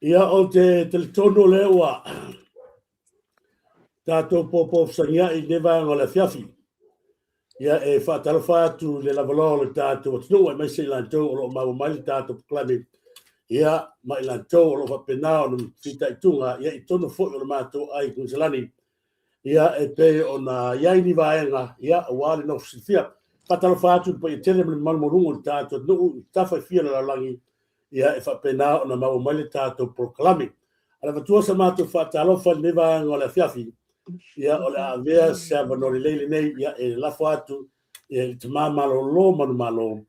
Ia, ou te talitonu o lea ua tatou poopoo fesagiai i lenei vaega o le afiafi. Ia, e faatalofa atu i le lavaloa o le tatou atunuu aemaise i latou o lo o maua mai le tatou polokalame, ia, ma i latou o lo o faapena ona fitaituga ia i totonu foi o le matou ai Kuiniselani, ia, e pei ona i ai ni vaega, ia, aua le nofo silafia. Faatalofa atu i le paia tele ma le mamalu maualuga o le tatou atunuu i tafa e fia o le lalolagi, ia e faapena ona maua mai le tatou polokalame. Ae avatua sa matou faatalofa i lenei vaega o le afiafi, ia o le a avea se avanoa lelei lenei, ia e lafo atu ia i le tama malolo manumalo,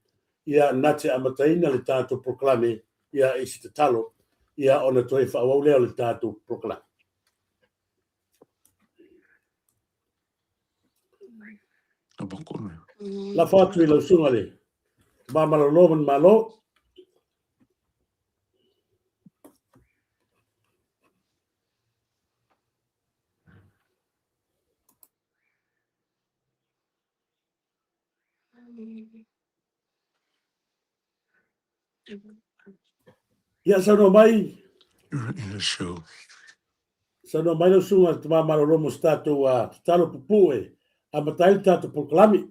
ia na te amataina le tatou polokalame ia i se tatalo, ia ona toe faaauau lea o le tatou polokalame. Lafo atu i lau susuga le tama malolo manumalo. Ia, saunoa mai. Saunoa mai lau susuga i le Tama Malolo mo se tatou tatalo pupuu e amata ai le tatou polokalame.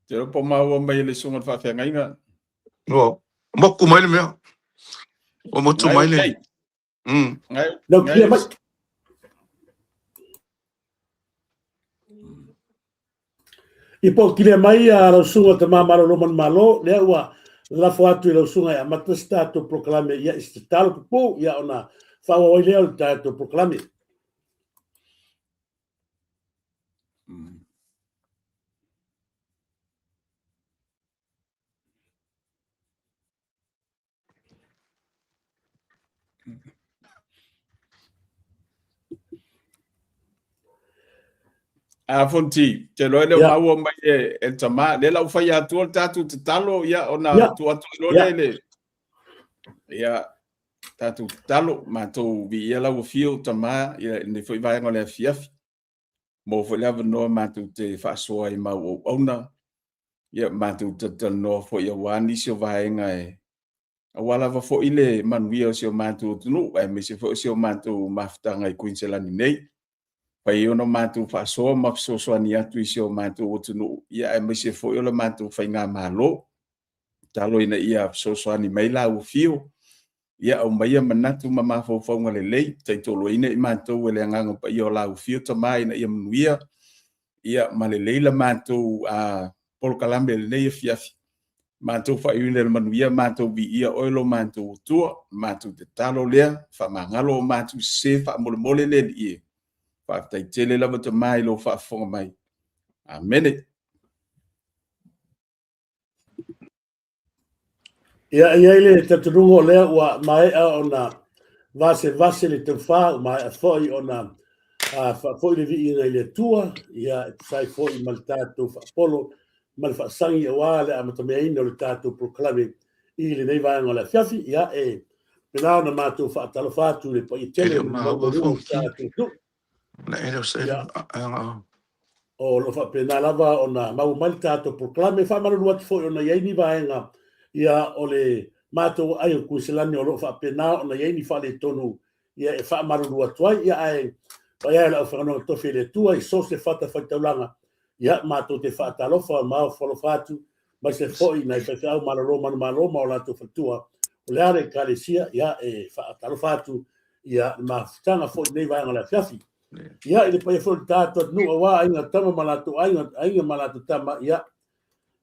Te iloa po o maua mai e le susuga i le faafeagaiga. Ua motu mai le mea. Ua motu mai le. Lau kia mai. I po kile mai a lau susuga Tama Malolo Manumalo, lea ua lafo atu i lau susuga e amata se tatou polokalame ia i se tatalo pupuu ia ona faaauau ai lea o le tatou polokalame. A Fonti, te iloa e le o maua mai e le tama, lea la ua fai atua le tatou tatalo, ia, ona tuu atu ai loa lea i le, ia, tatou tatalo, matou viia lau afio tama, ia, i lenei foi vaega o le afiafi. Maua foi le avanoa matou te faasoa ai ma au auauna, ia, matou talatalanoa foi aua nisi o vaega e aua lava foi le manuia o si o matou atunuu, aemaise foi o si o matou mafutaga i Kuiniselani nei. Fai ai ona matou faasoa ma fesoasoani atu i si o matou atunuu, ia aemaise foi o le matou faigamalo. Tatalo ina ia fesoasoani mai lau afio, ia aumaia manatu ma mafaufauga lelei, taitoloina i matou e le Agaga Paia o lau afio Tama ina ia manuia, ia ma lelei la matou polokalame i lenei afiafi. Matou faaiuina i le manuia, matou viia oe lo matou Atua, matou tatalo lea, faamagalo o matou sese faamolemole le Alii e. Faafetai tele lava Tama i lou faafofoga mai. Amene. Ia, e i ai le talitonuga o lea ua maea ona vasevase le taufa, ua maea foi ona faafoi le viiga i le Atua, ia, e tusa ai foi ma le tatou faapolo ma le faasagi aua le amatameaina o le tatou polokalame i lenei vaega o le afiafi. Ia, e pena ona matou faatalofa atu i le paia tele o le maualuga o le tatou nuu. Ia, o lo o faapena lava ona maua mai le tatou polokalame. E faamalulu atu foi ona i ai ni vaega ia o le matou aai o Kuiniselani o lo o faapena ona i ai ni faaletonu ia e faamalulu atu ai. Ia ae paia e o le aufaigaluega tofi a le Atua i so o se fatafaitaulaga, ia matou te faatalofa ma ofoalofa atu aemaise foi nai faifeau malolo manumalo ma o latou faletua o le a le Ekalesia, ia e faatalofa atu ia le mafutaga foi i lenei vaega o le afiafi. Ia i le paia foi o le tatou atunuu aua aiga tama ma latou aiga, aiga ma latou tama, ia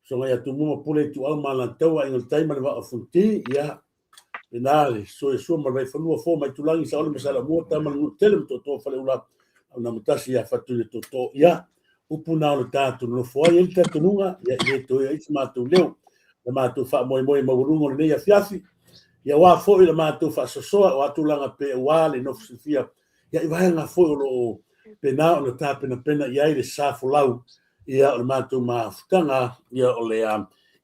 soga ia Tumua ma Pule Ituau ma Alataua, Aiga i le Tai ma le Vaa o Fonoti, ia ina le Sua Sua ma le Vaifanua, Fofo ma Aitulagi, Saole ma Saleaaumua, Tama a le Manuatele ma Tootoo Faleula, Auna Matasi ia Faatui le Tootoo. Ia, upu na o le tatou nonofo ai, e i ai le talitonuga, ia e le toe i ai se matou leo, le matou faamoemoe maualuga o lenei afiafi, ia aua foi le matou faasoasoa, o a tulaga pe aua le nofo silafia, ia i vaega foi o lo o pena ona tapenapena i ai le sa folau, ia o le matou mafutaga, ia o le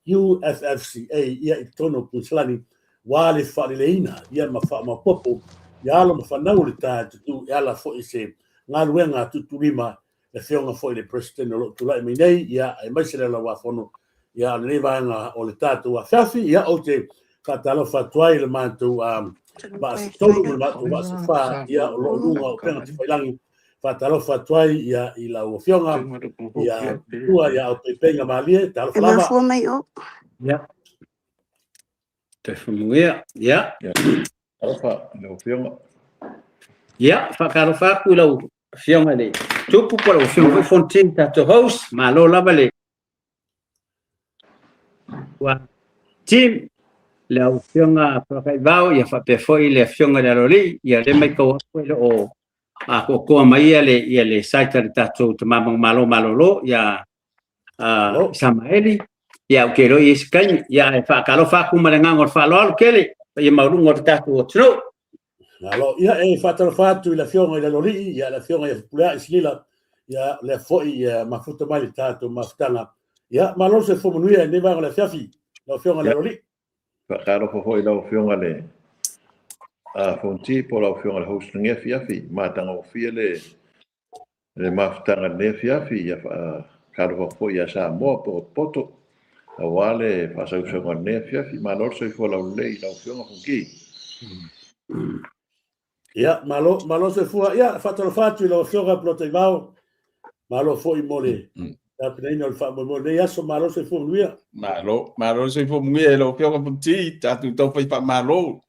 UFFCA, ia i totonu o Kuiniselani, aua le faaleleina, ia ma faamaopoopo ia alo ma fanau o le tatou e ala foi i se galuega tuutuulima le Afioga foi i le President o lo o tulai mai nei, ia, aemaise le Lauafono, ia, o lenei vaega o le tatou afiafi, ia, ou te faatalofa atu ai i le matou vaa se tolu ma le matou vaa se fa, ia, o lo o luga o upega tafailagi. Faatalofa atu ai, ia, i lau Afioga, ia, tua, ia, Aupeipeiga Malie, talofa lava. E mafua mai o. Ia. Toe Ia. Alofa i lau Afioga. Ia, faatalofa atu i lau Afioga i le Tupu po o lau Afioga foi Fonti, tatou host. Malo lava le ua team, le Afioga Polataivao, ia faapea foi le Afioga i le Aloalii, ia lea matau atu e le o atoatoa mai ia le, ia le site a le tatou Tama Manumalo Malolo, ia Samaeli, ia ou te iloa i ai se taimi. Ia ae faatalofa atu ma le agaga o le faaaloalo tele, paia maualuga o le tatou atunuu. Malo. Ia, e faatalofa atu i le Afioga i le Aloalii, ia le Afioga ia Fepuleai Silila, ia lea foi ia mafuta mai le tatou mafutaga. Ia, malo le soifua manuia i lenei vaega o le afiafi, lau Afioga i le Aloalii. Faatalofa foi i lau Afioga i le Fonti po o lau Afioga i le host i lenei afiafi. Matagofie le le mafutaga i lenei afiafi, ia faatalofa foi ia Samoa potopoto aua le faasausauga o lenei afiafi. Malo le soifua laulelei i lau Afioga Fonoti. Ia, malo, malo soifua. Ia, faatalofa atu i lau Afioga Polataivao. Malo foi mo le tapenaina o le faamoemoe o lenei aso. Malo soifua manuia. Malo, malo le soifua manuia i lau Afioga Fonoti. Tatou taufai faamalo.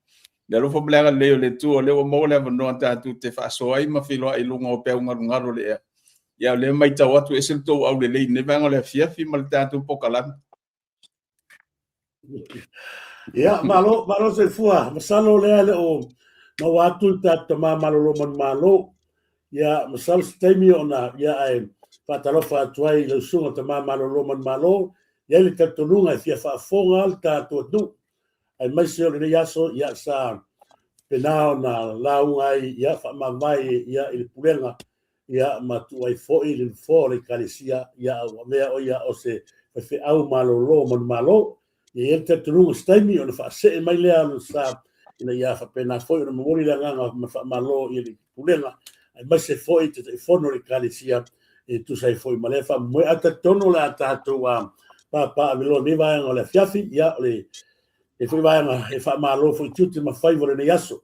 Le alofa ma le agalelei o le Atua, o lea ua maua le avanoa tatou te faasoa ai ma feiloai i luga o peau galugalu o le ea. Ia, o lea e matau atu e ese le tou aulelei i lenei vaega o le afiafi ma le tatou pokalame. Ia, malo, malo soifua. Masalo lea le o maua atu le tatou tama malolo manumalo. Ia, masalo se taimi ona, ia, ae faatalofa atu ai i lau susuga tama malolo manumalo. I ai le talitonuga e fia faafofoga le tatou atunuu aemaise o lenei aso, ia, sa pena ona lauga ai, ia, faamavae, ia, i le pulega, ia, ma tuu ai foi le nofoa o le Ekalesia, ia, ua avea o ia o se faifeau malolo manumalo. Ia i ai le talitonuga se taimi ona faasee mai lea lona sa, ina ia faapena foi ona momoli le agaga ma faamalo i le pulega, aemaise foi Taitaifono o le Ekalesia e tusa ai foi ma lea faamoemoe. Ae talitonu o le a tatou papaaveloa i lenei vaega o le afiafi, ia, o le foi vaega e faamalo foi tiute ma faiva o lenei aso.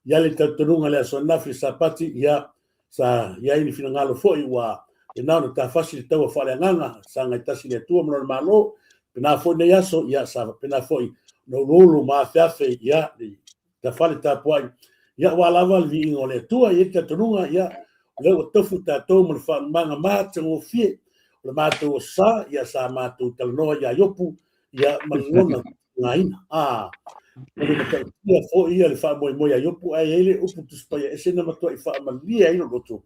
Ia le talitonuga i le aso ananafi le Sapati, ia, sa i ai ni finagalo foi ua pena ona tafasi le taua faaleagaga, sagai tasi le Atua ma lona Malo, pena foi lenei aso, ia, sa faapena foi ona uluulu ma afeafe, ia, le tafale tapuai, ia, aua lava le viiga o le Atua. I ai le talitonuga, ia, o lea ua tofu tatou ma le faalumaga matagofie o le matou aso sa, ia, sa matou talanoa ia Iopu, ia, ma lona tigaina. A, o le matautia foi ia le faamoemoe ia Iopu, ae i ai le upu Tusi Paia ese na matuai faamalie ai lou loto,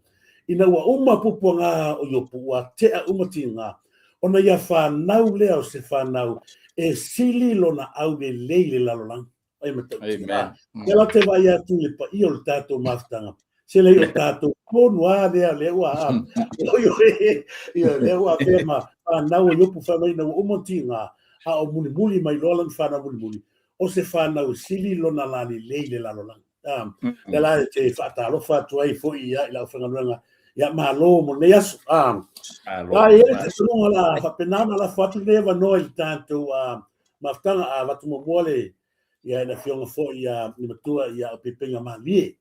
ina ua uma puapuaga o Iopu, ua tea uma tiga, ona ia fanau lea o se fanau e sili lona aulelei i le lalolagi. Ai matautia. Ia la te vaai atu i le paia o le tatou mafutaga. Se lei o tatou tonu a lea lea ua a. Ia lea ua avea ma fanau o Iopu fai mai ina ua uma tiga, a o mulimuli mai loa lana fanau mulimuli, o se fanau e sili lona lalelei i le lalolagi. Lea la e te faatalofa atu ai foi ia i le aufaigaluega. Ia malo mo lenei aso. Malo. E i ai le talitonuga la faapena ona lafo atu lenei avanoa i le tatou mafutaga a avatu muamua le ia i le afioga foi ia le matua ia Aupeipeiga Malie.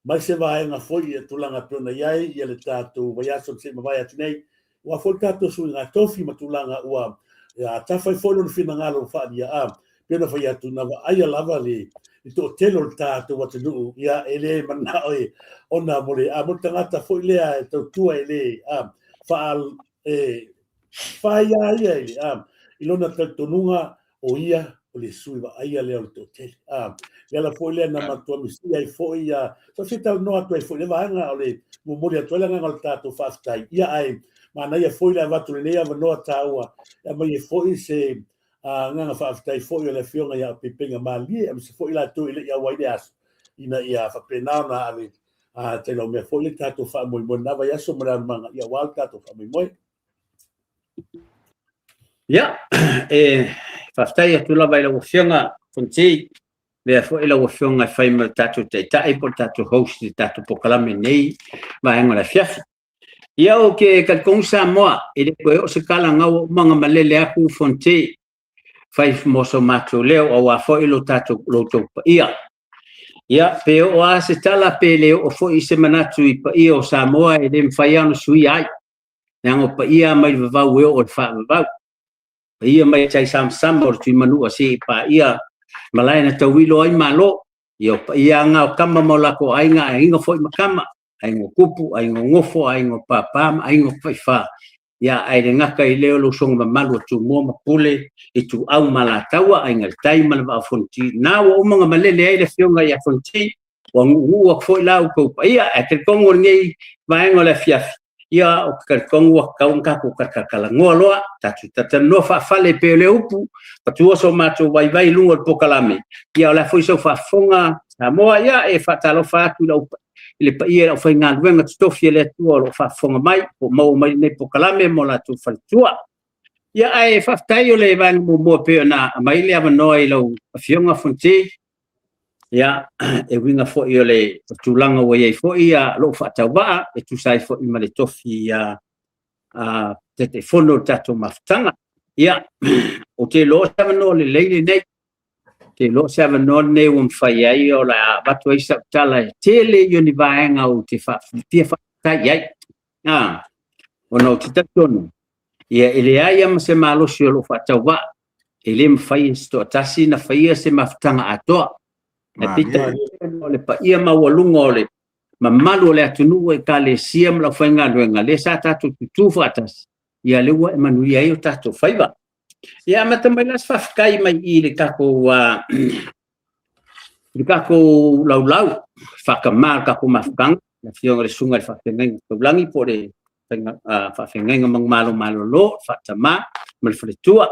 Mai se vaega foi ia tulaga pei ona i ai ia le tatou vaiaso na se i mavae atu nei, ua foi le tatou suiga tofi ma tulaga ua ia tafa ai foi lona finagalo faaalia a pei ona fai atu na vaaia lava le toatele o le tatou atunuu ia e le manao e ona mo le a mo le tagata foi lea e tautua e le a faa e fai a ia i le a i lona talitonuga o ia o le sui vaaia lea o le toatele. A, le ala foi lea na matua misia ai foi ia, sa fia talanoa atu ai foi le vaega o le momoli atu ai le agaga o le tatou faafetai. Ia ae manaia foi le avatu o lenei avanoa taua e aumai ai foi se agaga faafetai foi o le Afioga ia Aupeipeiga Malie, aemaise foi latou e le i auai i le aso, ina ia faapena ona ave tailaumea foi le tatou faamoemoe lena vaiaso ma le alumaga, ia aua le tatou faamoemoe. Ia, e faafetai atu lava i lau Afioga Fonoti. Avea foi lau Afioga e fai ma le tatou Taitai po o le tatou host i le tatou polokalame i lenei vaega o le afiafi. Ia ou te talitonu Samoa, e le toe oo se tala na ua uma ona malele atu Fonte fai mo so matou leo aua foi lo tatou lo tou paia. Ia, pe oo lava se tala pe le oo foi se manatu i paia o Samoa e le mafai lava ona suia ai, leaga o paia mai le vavau e oo i le faavavau. Paia mai tai samasama o le Tuimanua seia paia malae na tauilo ai Malo. Ia o paia lava na o tama ma o latou aiga, aiga foi ma tama, aiga o tupu, aiga o nofo, aiga o papa ma aiga o tafaifa. Ia ae le gata i lea o le usoga mamalu a Tumua ma Pule, Ituau ma Alataua, Aiga i le Tai ma le Vaa o Fonoti. Na ua uma ona malele ai le afioga ia Fonoti, ua nuunuu atu foi la outou paia, ae talitonu o lenei vaega o le afiafi, ia ou te talitonu ua tatau ona tatou talatalanoa loa, tatou talatalanoa faafale pei o le upu, matua so matou vaivai i luga o le polokalame, ia o le a foi sau faafofoga Samoa, ia e faatalofa atu i lau i le paia i le aufaigaluega totofi a le Atua o lo o faafofoga mai, po o maua mai lenei polokalame mo latou faletua. Ia ae faafetai o le vaega muamua pei ona aumai le avanoa i lau Afioga Fonoti, Ia, e uiga foi o le tulaga ua i ai foi lou faatauvaa e tusa ai foi ma le tofi Taitaifono o le tatou mafutaga. Ia, ou te iloa o se avanoa lelei lenei, ou te iloa o se avanoa lenei ua mafai ai ona avatu ai sau tala e tele ia ni vaega ou te fia faafetai i ai. Ona ou te talitonu, ia e leai lava ma se malosi o lou faatauvaa e le mafai e se toatasi na faia se mafutaga atoa. Ae peitai o le paia maualuga o le mamalu o le atunuu, ekalesia ma le aufaigaluega, lea sa tatou tutū faatasi, ia lea ua e manuia ai o tatou faiva. Ia amata mai la se faafetai mai i le tatou i le tatou laulau faatamā o le tatou mafutaga, le afioga i le Susuga i le Faafeagaiga Taulagi po o le Faafeagaiga Manumalo Malolo, Faatamā ma le Faletua.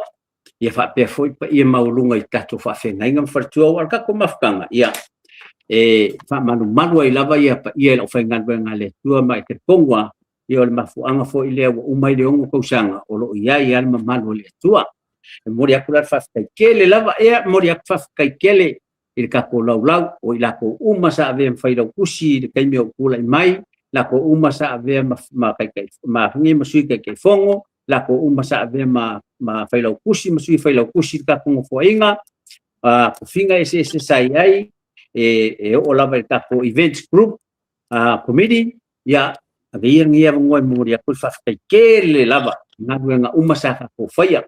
Ia faapea foi paia maualuga i tatou faafeagaiga ma faletua aua o le tatou mafutaga, ia e faamalumalu ai lava ia paia i le aufaigaluega a le Atua ma e talitonu lava, ia o le mafuaaga foi lea ua uma ai le 6 tausaga o lo o i ai lava le mamalu o le Atua. E momoli atu la le faafetai tele lava, ia momoli atu faafetai tele i le tatou laulau, o i latou uma sa avea ma failautusi i le taimi o ou tulai mai, latou uma sa avea ma ma taitai ma ma sui taitaifono, latou uma sa avea ma ma failautusi ma sui failautusi i le tatou nofoaiga, tofiga eseese sa i ai, e, e oo lava i le tatou events group committee, ia ave ia lenei avanoa e momoli atu le faafetai tele lava i galuega uma sa tatou faia.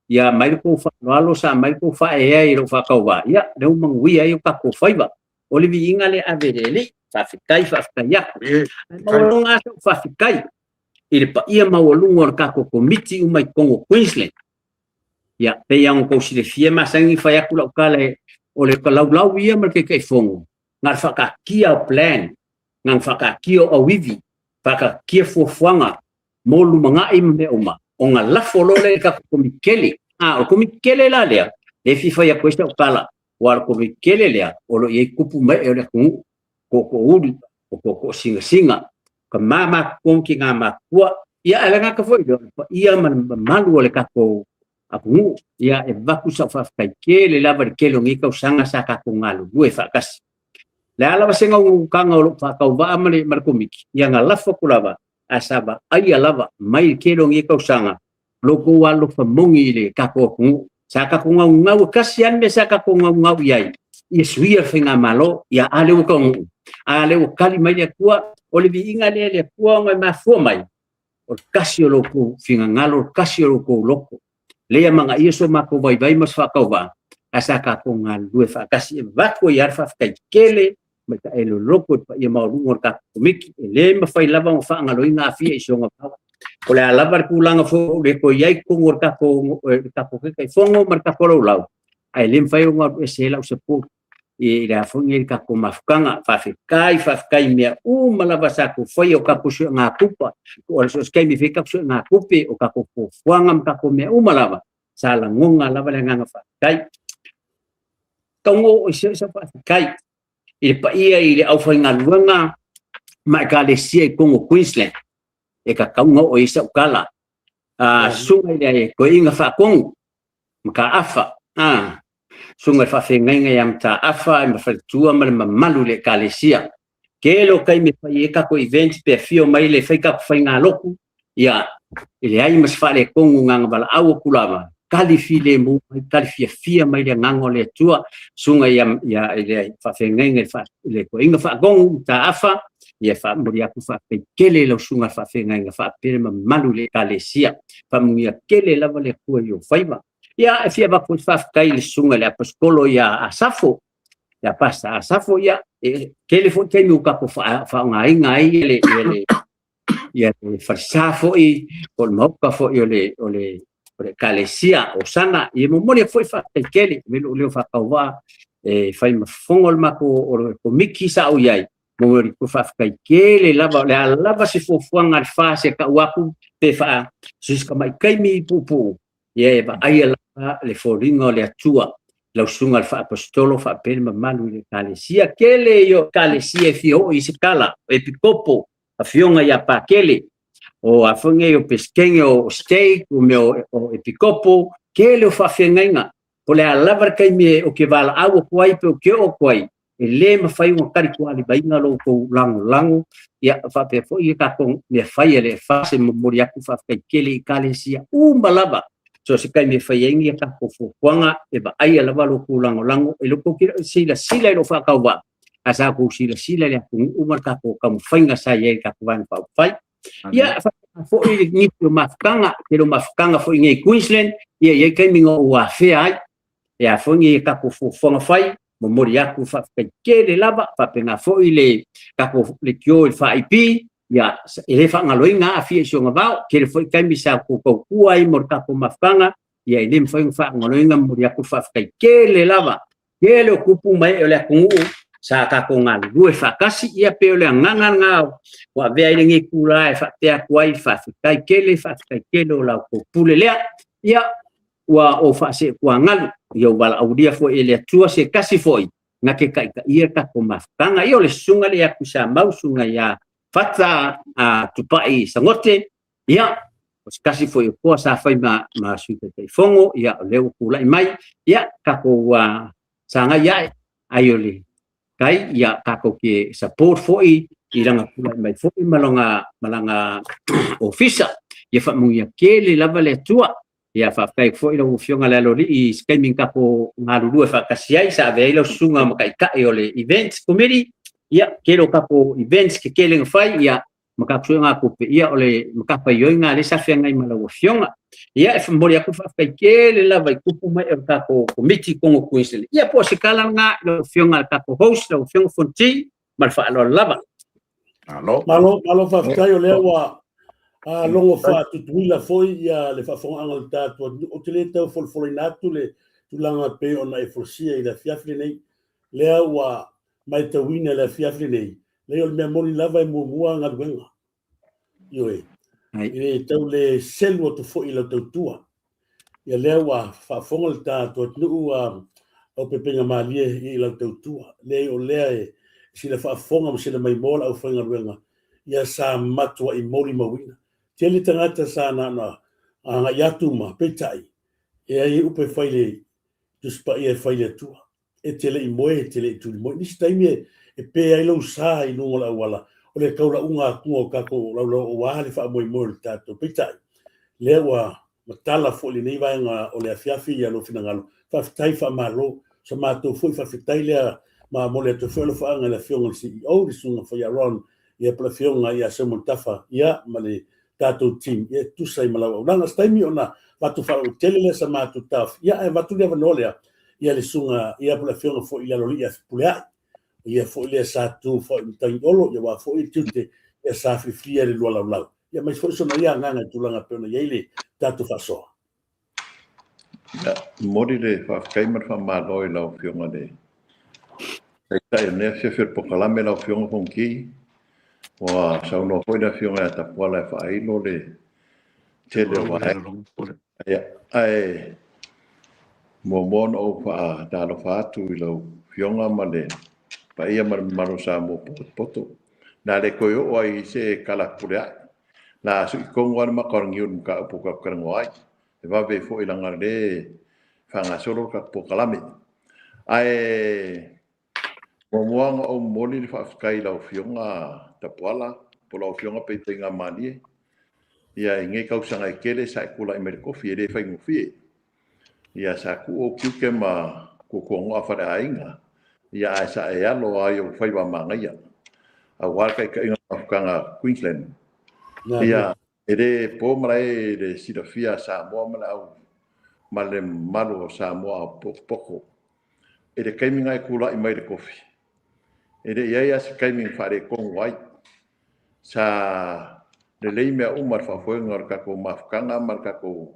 Ia aumai le tou faaaloalo, sa aumai le tou faaeaea i lou faatauvaa, ia lea ua manuia ai o tatou faiva. O le viiga lea e ave i le Alii, faafetai faafetai atu. Ae maualuga lava sau faafetai i le paia maualuga o le tatou Komiti uma i totonu o Queensland. Ia, pei lava ona outou silafia e masani ona fai atu lau tala, o le laulau ia ma le Taitaifono, na o le faataatia o plan, na ona faataatia o auivi, faataatia fuafuaga mo lumanai ma mea uma, ona lafo loa lea i le tatou Komiti tele. A o le Komiti tele la lea, lea e fia fai atu ai sau tala, aua o le Komiti tele lea, o lo o i ai tupu ma ee o le atunuu, tootoouli, o tootoosingasina, tama matutua ma tina matutua, ia ae le gata foi i lea, o le paia ma le mamalu o le tatou atunuu. Ia e avatu sau faafetai tele lava i le tele o nei tausaga sa tatou galulue faatasi. Le a lava se naunautauga o lou faatauvaa ma le, ma le Komiti, ia na lafo atu lava, ae sa vaaia lava mai le tele o nei tausaga lo outou alofa moni i le tatou atunuu. Sa tatou naunau e tasi lava le mea sa tatou naunau i ai, ia suia le faigamalo, ia a lea ua taunuu, a lea ua tali mai le Atua, o le viiga lea i le Atua ona e mafua mai, o le tasi o lo outou finagalo, o le tasi o lo outou loto. Lea amanaia so matou vaivai ma se faatauvaa, ae sa tatou galulue faatasi e avatu ai lava le faafetai tele ma le taele loto i le paia maualuga o le tatou Komiti. E le mafai lava ona faagaloina Afia i si ona vao. O le a lava le tulaga foi o le toe i ai i totonu o le tatou, le tatou Taitaifono ma le tatou laulau, ae le mafai ona alu ese ai lau support i le a foi nei le tatou mafutaga. Faafetai, faafetai i mea uma lava sa tatou faia, o tatou suegatupa, o le so o se taimi e fai ai tatou suegatupe, o tatou fuafuaga ma tatou mea uma lava, sa lagona lava le agaga faafetai. Taunuu i se faafetai i le paia i le aufaigaluega ma ekalesia i totonu o Queensland, e tatau ona oo i ai sau tala. Susuga i le Toeaina Faatonu, Mataafa, Susuga i le Faafeagaiga ia Mataafa ma faletua ma le mamalu i le Ekalesia. Tele o taimi e fai ai tatou events pe afio mai le fai tatou faigalotu, ia e leai ma se faaletonu na ona valaau atu lava, tali filemu mai, tali fiafia mai le agaga o le Atua, susuga ia ia i le faafeagaiga i le toeaina faatonu Mataafa, ia faamuli atu faafetai tele i lau susuga i le faafeagaiga faapea le mamalu i le Ekalesia. Faamanuia tele lava le Atua i ou faiva. Ia e fia avatu foi se faafetai i le susuga i le Aposetolo ia Asafo, ia Pastor Asafo, ia e tele foi taimi ua tatou faaaogaina ai le ia le ia le falesa foi po o le maota foi o le o le o le Ekalesia o Sana. Ia momoli atu foi faafetai tele, avea lou leo faatauvaa e fai ma fofoga o le matou o le komiti sa ou i ai, momoli atu faafetai tele lava. O le a lava se fuafuaga a le FAST e tau atu pe faa se isi tamai taimi puupuu, ia e vaaia lava le foliga o le Atua, lau susuga i le faaposetolo faapea le mamalu i le Ekalesia. Tele ia o Ekalesia e fia oo i se tala, o Epikopo, afioga ia Pakele, o a foi nei o Pesetene o Stake, o mea o Epikopo, tele o faafeagaiga. Po o le a lava le taimi ou te valaau atu ai pe ou te oo atu ai, e le mafai ona talitualivaina lo outou lagolago, ia faapea foi ia tatou mea fai a le FAST. E momoli atu faafetai tele i Ekalesia uma lava, so o se taimi e fai ai ni a tatou fuafuaga, e vaaia lava lo outou lagolago. E le tou silasila i lou faatauvaa, ae sa outou silasila i le atunuu ma le tatou taumafaiga sa i ai i le tatou Vaega Faaupufai. Ia faapena foi le nisi o mafutaga, tele o mafutaga foi nei i Queensland, ia e i ai taimi na ou afea ai, e a foi nei tatou fuafuaga fai, momoli atu faafetai tele lava. Faapena foi le tatou leitio i le FAIP, ia e le faagaloina aafia i si ona vao, tele foi taimi sa outou tautua ai mo le tatou mafutaga, ia e le mafai ona faagaloina, momoli atu faafetai tele lava. Tele o tupu ma ee o le atunuu sa tatou galulue faatasi, ia pei o le agaga lena ua avea ai lenei itula e faapea atu ai, faafetai tele, faafetai tele o la outou pule lea. Ia ua ou faaseetuagalu, ia ua valaaulia foi e le Atua se tasi foi na te taitaia le tatou mafutaga. Ia o le susuga lea ia Tuisamau, susuga ia Fata a Tupai Sagote, ia o se tasi foi o toa sa fai ma Sui Taitaifono, ia o lea ua tulai mai, ia tatou sagai ae ai o le tai, ia tatou te support foi i lana tulai mai foi ma lana ofisa. Ia faamanuia tele lava le Atua. Ia faafetai atu foi lau Afioga i le Aloalii i se taimi na tatou galulue faatasi ai, sa avea ai lau susuga ma taitai o le Events Committee. Ia, tele o tatou events tetele na fai, ia, ma tatou suegatupe, ia o le matafaioi lena lea sa feagai ma lau Afioga. Ia, e momoli atu le faafetai tele lava i tupu ma ee o le tatou Komiti i totonu o Queensland. Ia, po o se tala lena i lau Afioga i le tatou host, lau Afioga Fonoti, ma le faaaloalo lava. Malo. Malo, malo faafetai o lea ua logo faatutuila foi ia le faafogaaga o le tatou atunuu. Ou te le tau folafolaina atu le tulaga e pei ona e folasia i le afiafi lenei. Lea ua matauina i le afiafi lenei, leai o le mea moni lava e muamua galuega. Ioe. E le tau le selu atu foi i lau tautua. Ia lea ua faafofoga le tatou atunuu au pepega malie i lau tautua. Leai o lea e sila faafofoga ma sila maimoa le aufaigaluega, ia sa matuai molimauina. Tele tagata sa na ona agai atu ma peitai, e ai upu e fai le Tusi Paia e fai i le Atua. E te le i moe, e te le i tuli moe. Nisi taimi e pe ai lou sa i luga o le auala, o le taulauga atuga o tatou laulau aua le faamoemoe o le tatou. Peitai, lea ua matala foi lenei vaega o le afiafi ia lou finagalo. Faafetai faamalo. Sa matou foi faafetai lea ma momoli atu foi alofaaga i le Afioga i le CEO, le Susuga foi ia Ron, ia po o le Afioga ia Simon Tafa, ia ma le tatou team, ia e tusa ai ma lau auaunaga. Se taimi ona avatu faalauaitele lea sa matou taofi, ia ae avatu le avanoa lea ia le susuga ia po o le Afioga foi i le Aloalii ia Fepuleai. O ia foi lea sa tu foi i Matagiolo, ia aua foi le tiute ia sa filifilia i le lua laulau. Ia aemaise foi sona ia agaga i tulaga e pei ona i ai le tatou faasoa. Ia, momoli le faafetai ma le faamalo i lau Afioga i le Taitai o lenei afiafi o le polokalame lau Afioga Fonoti. Ua saunoa foi le Afioga ia Tapuala e faailo le tele o vaega. Ia, ae muamua ona ou faatalofa atu i lau Afioga ma le paia ma le mamalu o Samoa potopoto. Na le toe oo ai i se tala pule ai. Na sui tonu lava le maka o le niu i le mataupu tatou talanoa ai. E vave foi leaga o lea e faagasolo le tatou polokalame. Ae muamua ona ou momoli le faafetai i lau Afioga Tapuala po o lau Afioga Peipeiga Malie. Ia, i nei tausaga e tele sa e tulai mai i le tofi, e le faigofie. Ia, sa tuu ou tiute ma tuatuanoa faleaiga, ia ae sa e alo ai ou faiva manaia aua le taitaiga o mafutaga a Queensland. Ia, e le po malae i le silafia a Samoa ma le au ma le mamalu o Samoa a potopoto i le taimi na e tulai mai i le tofi. E le i i ai lava se taimi na faaletonu ai. Sa lelei mea uma i le faafoega o le tatou mafutaga ma le tatou.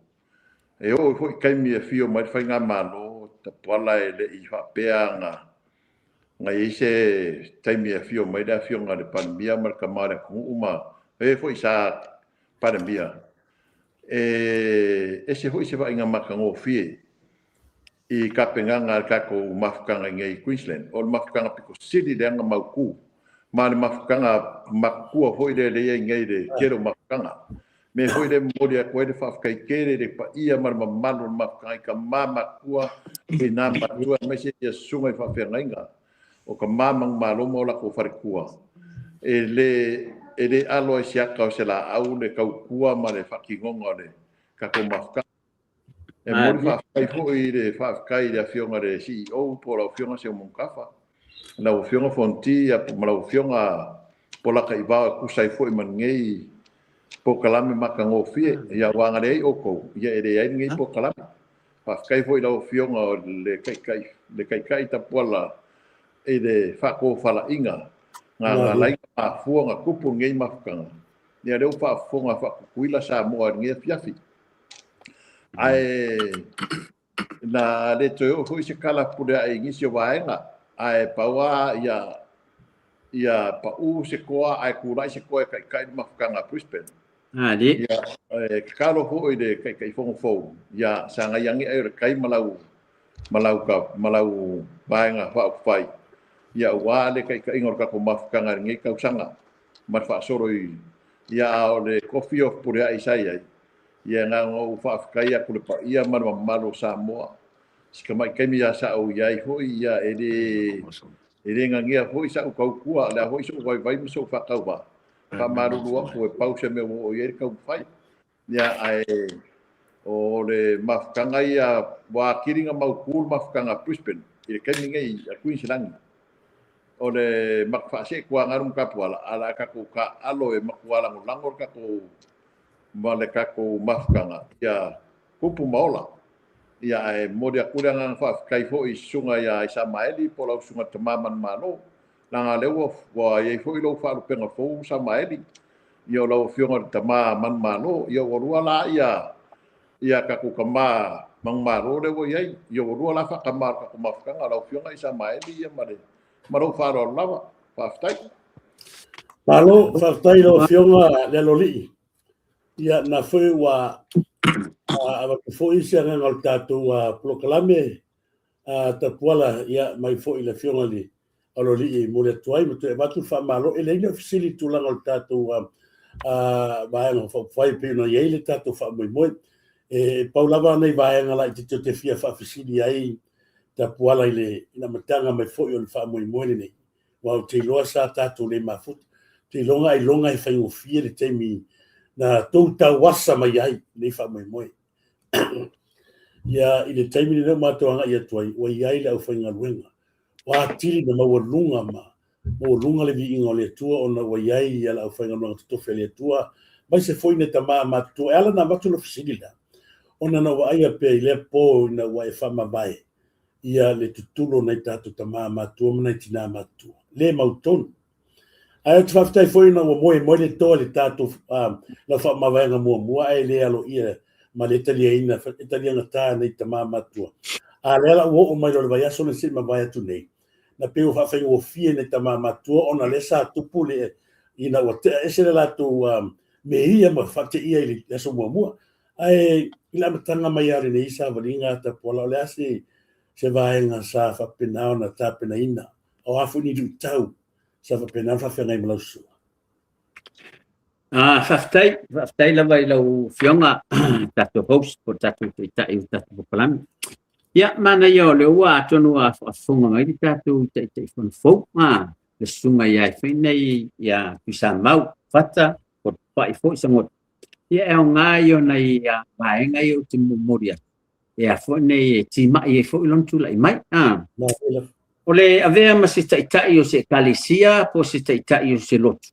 E oo foi i taimi e afio mai le faigamalo Tapuala, e le i faapea na i ai se taimi e afio mai le afioga i le Palemia ma le tama o le atunuu ma e foi sa Palemia. E ese foi se vaaiga matagofie i tapenaga a le tatou mafutaga i nei i Queensland. O le mafutaga pito sili lea na mautu ma le mafutaga matutua foi lea lea i nei i le tele o mafutaga. Mea foi lea e momoli atu ai le faafetai tele i le paia ma le mamalu o le mafutaga i tama matutua, tina matutua, aemaise ia susuga i faafeagaiga o tama manumalo ma o latou faletua. E le alo ai se ata o se laau le tautua ma le faatinoga o le tatou mafutaga. E momoli faafetai foi i le faafetai i le afioga i le CEO po o lau Afioga Seumanutafa, lau Afioga Fonti ma lau Afioga Polata Ivao e tusa ai foi ma lenei polokalame matagofie. Ia, aua a na leai outou, ia e leai lenei polokalame. Faafetai foi i lau Afioga o le Taitai, le Taitai Tapuala i le faatofalaiga na ala ai ona mafua ona tupu lenei mafutaga. Ia lea ua faafofoga faa-Tutuila Samoa i lenei afiafi. Ae na le toe oo foi se tala pule ae i nisi o vaega, ae pau lava ia ia pau se toa ae tulai se toa e taitai le mafutaga a Brisbane. Ia, e tatalo foi i le Taitaifono fou, ia sagai ane ai o le tai ma lau ma lau ma lau vaega faaupufai, ia aua le taitaiga o le tatou mafutaga i lenei tausaga ma le faasolo i ia a o le tofi o Fepuleai sa i ai. Ia na ona ou faafetai atu i le paia ma le mamalu o Samoa. Si tamai taimi lava sa ou i ai foi, ia e le e le nanea foi sa'u tautua, o le a foi so'u vaivai ma so'u faatauvaa. Faamalulu atu e pau se mea ua oo i ai le taumafai. Ia ae o le mafutaga ia ua atili na mautu le mafutaga a Brisbane i le taimi nei a Queensland. O le faasee tuaga le Matapuala, ae o le a tatou taaalo e matua lagolago le tatou ma le tatou mafutaga ia tupu ma ola. Ia ae momoli atu le agaga faafetai foi i Susuga ia Isamaeli po o lau Susuga Tama Manumalo, leaga lea ua ua i ai foi lou faalupega fou Samaeli, ia o lau Afioga i le Tama Manumalo, ia ua lua la ia ia tatou tama manumalo lea ua i ai, ia ua lua la faatama o le tatou mafutaga, lau Afioga Isamaeli ia ma le ma lou faaaloalo lava. Faafetai. Malo, faafetai i lau Afioga le Aloalii. Ia, na foi ua avatu foi se agaga o le tatou polokalame Tapuala, ia, mai foi i le Afioga i le Aloalii e momoli atu ai ma toe avatu le faamalo. E leai ni au fesili i le tulaga o le tatou Vaega Faaupufai e pei ona i ai le tatou faamoemoe. E pau lava nai vaega laitiiti ou te fia faafesili ai Tapuala i le amataga mai foi o le faamoemoe lenei, aua ou te iloa sa tatou le mafuta. Ou te iloa ailoga e faigofie le taimi na tou tauasa mai ai lenei faamoemoe. Ia, i le taimi lenei ua matou agai atu ai, ua i ai le aufaigaluega. Ua atili na maualuga ma maualuga le viiga o le Atua ona ua i ai le aufaigaluega totofi a le Atua, aemaise foi nai tama matutua. E ala ona avatu lau fesili lea, ona na ou vaaia pea i lea po ina ua e faamavae ia le tutulu o nai tatou tama matutua ma nai tina matutua, le mautonu. Ae ou te faafetai foi ina ua moe moe le toa i le tatou lau faamavaega muamua ae le aloaia ma le taliaina e taliagata nei tama matutua. A lea la ua oo mai loa i le vaiaso lenei se i mavae atu nei, na pei ua faafaigofie nei tama matutua ona lea sa tupu le ina ua tea ese le latou meia ma faateia i le aso muamua. Ae i le amataga mai lava o lenei savaliga a Tapuala, o le a se vaega sa faapena ona tapenaina? O a foi ni luitau sa faapena ona faafeagai ma lau susuga? Faafetai, faafetai lava i lau Afioga, tatou host po o le tatou taitai o le tatou polokalame. Ia, manaia o lea ua atonu ua faafofoga mai le tatou Taitaifono fou, a, le susuga ia e fai nei ia Tuisamau, Fata, Kotopa'i foi Sagoto. Ia, e aoga ia o nai vaega ia ou te momoli atu, e a foi nei e timai ai foi lona tulai mai. A, o le avea ma se taitai o se ekalesia po o se taitai o se lotu,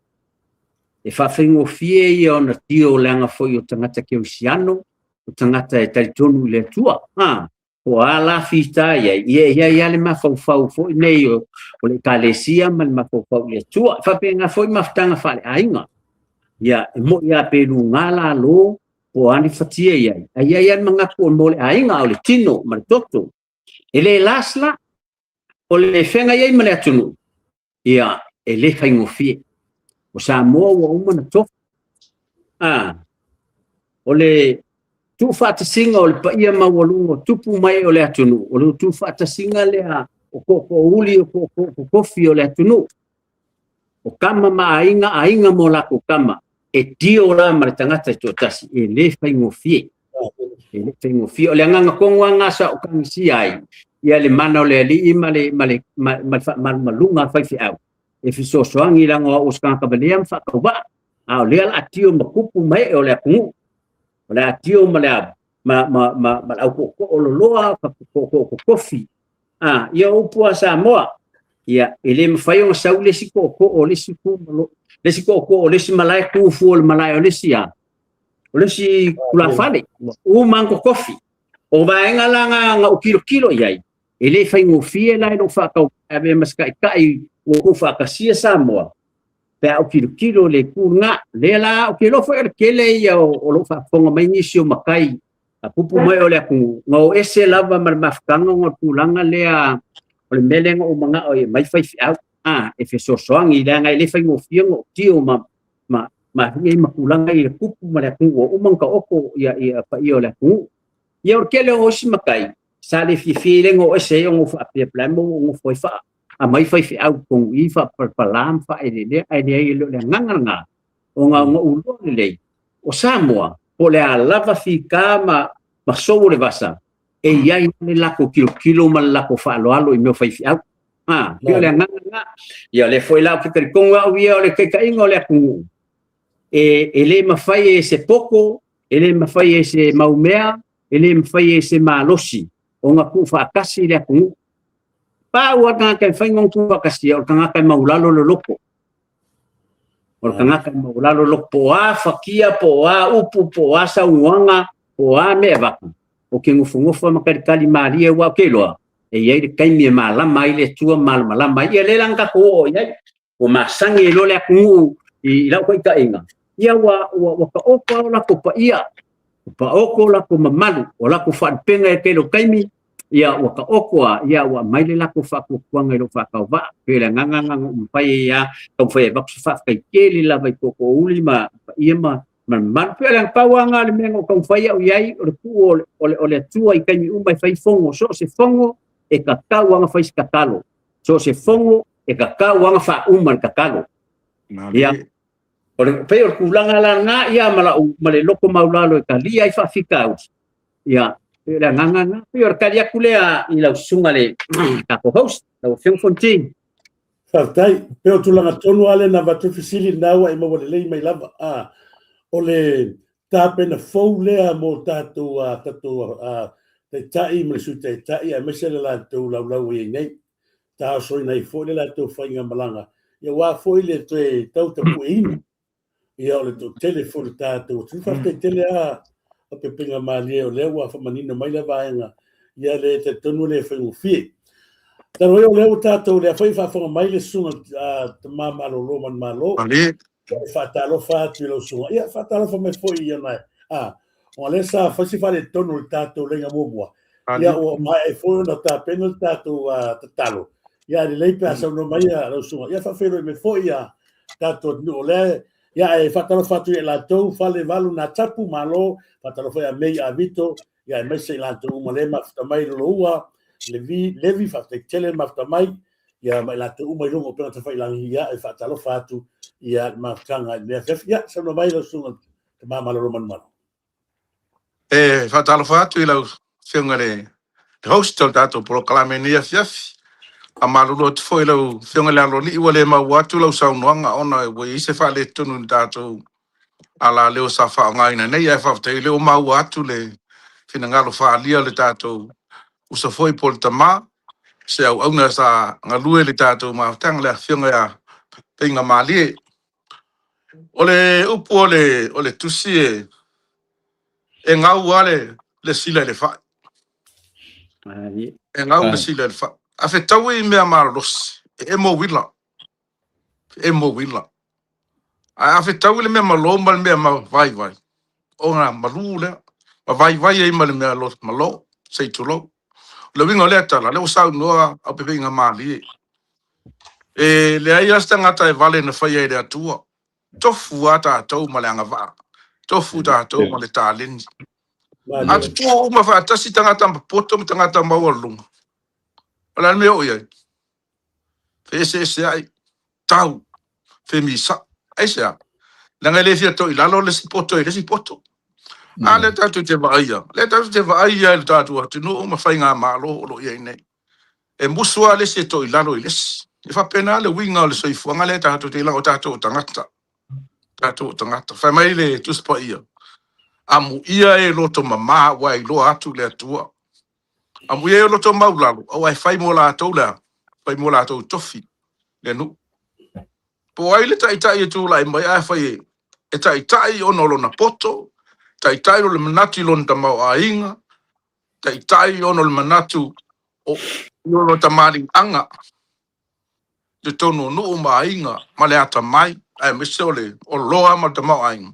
e faafaigofie ia ona tio leaga foi o tagata kerisiano, o tagata e talitonu i le Atua. A, po o a la fita i ai, ia e i ai lava le mafaufau foi nei o, o le ekalesia ma le mafaufau i le Atua. E faapena foi mafutaga faaleaiga. Ia, e moni lava pe luga lalo, po o a ni fatia i ai, ae i ai lava le manatu o mo le aiga, o le tino ma le toto. E le last la, o le feagai ai ma le atunuu, ia, e le faigofie. O Samoa ua uma ona tofu. A, o le tuufaatasiga o le paia maualuga o tupu mai o le atunuu, o le tuufaatasiga lea o tootoouli o tootookofi o le atunuu, o tama ma aiga, aiga ma o latou tama, e tio la ma le tagata e toatasi, e le faigofie. E le faigofie. O le agaga tonu lava lena sa ou tagisia ai, ia le mana o le Alii ma le, ma le, ma, ma le faamalumaluga a faifeau, e fesoasoani leaga o au o se tagata valea ma faatauvaa, a o lea o le a tio ma tupu ma ee o le atunuu. O le a tio ma le, ma, ma, ma, ma le au tootoo loloa, tootoo totofi. A, ia o upu a Samoa, ia, e le mafai ona sau le isi tootoo o le isi tu, le isi tootoo o le isi malae tu fua o le malae o le isi a, o le isi tulafale, ua uma ona totofi. O vaega la na, na ou tilotilo i ai, e le faigofie la i lou faatau ave ma se taitai ua tuufaatasia Samoa, pe a ou tilotilo i le itu lena. Lea la ou te iloa foi o le tele ia o, o lo o faafofoga mai nisi o matai a pupu mai o le atunuu, na o ese lava ma le mafutaga ona o le tulaga lea o le mea lea na ou manao ai e aumai faifeau, a, e fesoasoani leaga e le faigofie ona tio ma, ma, ma, ma tulaga i le tupu ma le atunuu ua uma ona taoto ia, ia paia o le atunuu. Ia o le tele o isi matai, sa le fiafia i le na o ese ai ona ou faapea, po o le a le mea ua ou nofo ai faa, aumai faifeau i totonu i i faapalapala ma faaeleelea, ae leai e le o le agaga lena, ona na ou iloa lelei, o Samoa, po o le a lava fita ma, ma sou o le vasa, e i ai le latou tilotilo ma le latou faaaloalo i mea o faifeau. A, pei o le agaga lena. Ia, lea foi la ou te talitonu au ia o le taitaiga o le atunuu, e, e le mafai e se poto, e le mafai e se mau mea, e le mafai e se malosi ona tuufaatasi le atunuu. Pau lava le tagata e mafai ona tuufaatasia, o le tagata e maulalo le loto. O le tagata e maulalo le loto, po o a fatia, po o a upu, po o a saunoaga, po o a mea e avatu, ou te nofonofo ma talitali malie aua ou te iloa, e i ai le taimi e malama ai le Atua ma malamalama ai. Ia lea la na tatou oo i ai. Ua masani ai loa le atunuu i lau taitaiga, ia ua, ua, ua taoto lava o latou paia, ua taoto o latou mamalu, o latou faalupega i le tele o taimi, ia ua taoto lava, ia ua aumai le latou faatuatuaga i lou faatauvaa. E pei o le agaga lena na ou mafai ai lava taumafai e avatu se faafetai tele lava i tootoouli ma paia ma ma le mamalu. E pei o le pau lava lena o le mea na ou taumafai au i ai, o le tuu o le, o le, o le Atua i taimi uma e fai fono, so o se fono e tatau lava ona fai se tatalo. So o se fono e tatau lava ona faauma le tatalo. Ia, o le, pei o le tulaga la lena, ia ma, lau, ma le loto maulalo e talia ai faafitauli. Ia, pei o le agaga lena. Pei o le tali atu lea i lau susuga le tatou host, lau Afioga Fonoti. Faafetai. Pei o tulaga tonu lava lea na avatu ai fesili lena ua e maua lelei mai lava. A, o le tapena fou lea mo tatou, a tatou a, taitai ma le sui taitai aemaise le latou laulau ua i ai nei. Taosoina ai foi le latou faigamalaga, ia aua foi le toe tautapueina ia o le toatele foi o le tatou atunuu. Faafetai tele lava Pepega Malie o lea ua faamanino mai lea vaega, ia le talitonu e le faigofie. Talu ai o lea ua tatou lea foi faafofoga mai le susuga Tama Malolo Manumalo. Malie. E faatalofa atu i lau susuga. Ia faatalofa mai foi i ona a o lea sa fai se faaletonu o le tatou leiga muamua. Ia ua maea ai foi ona tapena le tatou tatalo. Ia lelei pe a saunoa mai lau susuga. Ia faafeiloai mai foi ia tatou atunuu o lea ia e faatalofa atu ia latou fale valu na tapu malo faatalofa ia mei a Vito ia aemaise i latou uma lea mafuta mai Loloua Levi Levi faafetai tele mafuta mai ia ma i latou uma i luga o upega tafailagi ia e faatalofa atu ia le mafutaga i lenei afiafi ia saunoa mai lau susuga Tama Malolo Manumalu. E faatalofa atu i lau Afioga i le le host o le tatou polokalame i lenei afiafi. Faamalulu atu foi i lau Afioga i le Aloalii ua le maua atu lau saunoaga ona ua i ai se faaletonu i le tatou alaleo sa faaaogaina nei, ae faafetai o lea ua maua atu le finagalo faaalia o le tatou uso foi po o le tama, se auauna sa galue i le tatou mafutaga, le Afioga ia Faigamalie. O le upu o le, o le tusi e, e gau lava le, le sila i le fai. E gau le sila i le fai. A fetaui i mea malolosi, e emo uila. E emo uila. Ae a fetaui le mea malo ma le mea vaivai, ona malu lea. Ma vaivai ai ma le mea malo, se i tulou. O le uiga o lea tala, lea ua saunoa Aupepeigamalie, e leai lava se tagata e vale na faia e le Atua. Tofu lava tatou ma le agavaa, tofu tatou ma le taleni. A tutuo uma faatasi tagata poto ma tagata maualuluga, o le a le mea e oo i ai? Feeseeseai, tau, femisa'i. Aisea? Leaga e le fia toilalo le isi poto i le isi poto. A lea tatou te vaaia, lea tatou te vaaia i le tatou atunuu ma faigamalo o lo o i ai nei. E musu lava le isi e toilalo i le isi. E faapena le uiga o le soifuaga lea tatou te i leaga o tatou o tagata. Tatou o tagata. Fai mai le Tusi Paia, Amuia e loto mama aua e iloa atu le Atua. Amuia e loto maulalo aua e fai mo latou le a? Fai mo latou tofi le nuu. Po o ai le taitai e tulai mai ae fai e, e taitai ona o lona poto, taitai o le manatu i lona tamaoaiga, taitai ona o le manatu o i lona tamaliiaga i totonu o nuu ma aiga ma le atamai, aemaise o le oloa ma le tamaoaiga,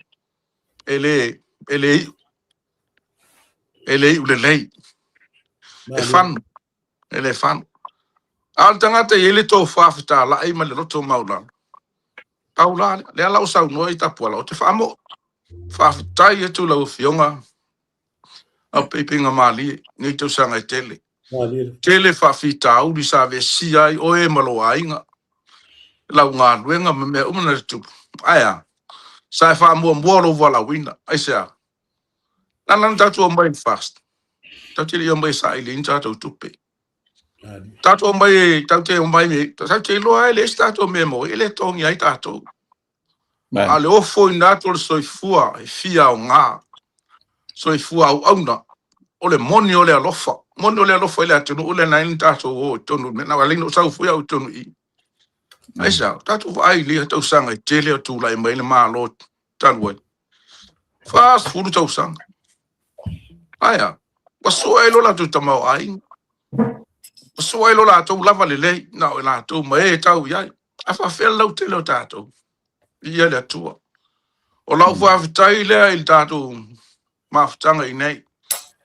e le, e le iu, e le iu lelei. E fanu, e le fanu. A o le tagata e i ai le tofa fetalai ma le loto maualalo, pau la lea, lea la ua saunoa i Tapuala, ou te faamoe. Faafetai atu i lau Afioga Aupeipeiga-malie nei tausaga e tele. Tele faafitauli sa vesia ai oe ma lou aiga, lau galuega ma mea uma na tutupu. Ae a? Sa e faamuamua lou valaauina. Aisea? Lana na tatou omai i le FAST, tatou te le i omai e saili ai ni tatou tupe. Tatou omai, tatou te omai, tatou te iloa e leai se tatou mea e maua ai, e le totogia ai tatou. A o le ofoina atu o le soifua e fia aoga, soifua auauna, o le moni o le alofa, moni o le alofa i le atunuu lea na ala ai ona tatou o i totonu, na ala ai ona ou sau foi au i totonu i i. Aisea? Tatou vaai i lea tausaga e tele o tulai mai le Malo talu ai. 40 tausaga. Aea, ua sue ai lo latou tamaoaiga, ua sue ai lo latou lava lelei, na o i latou ma e tau i ai. A faafefea le lautele o tatou? Viia le Atua. O lau faafetai lea i le tatou mafutaga i nei,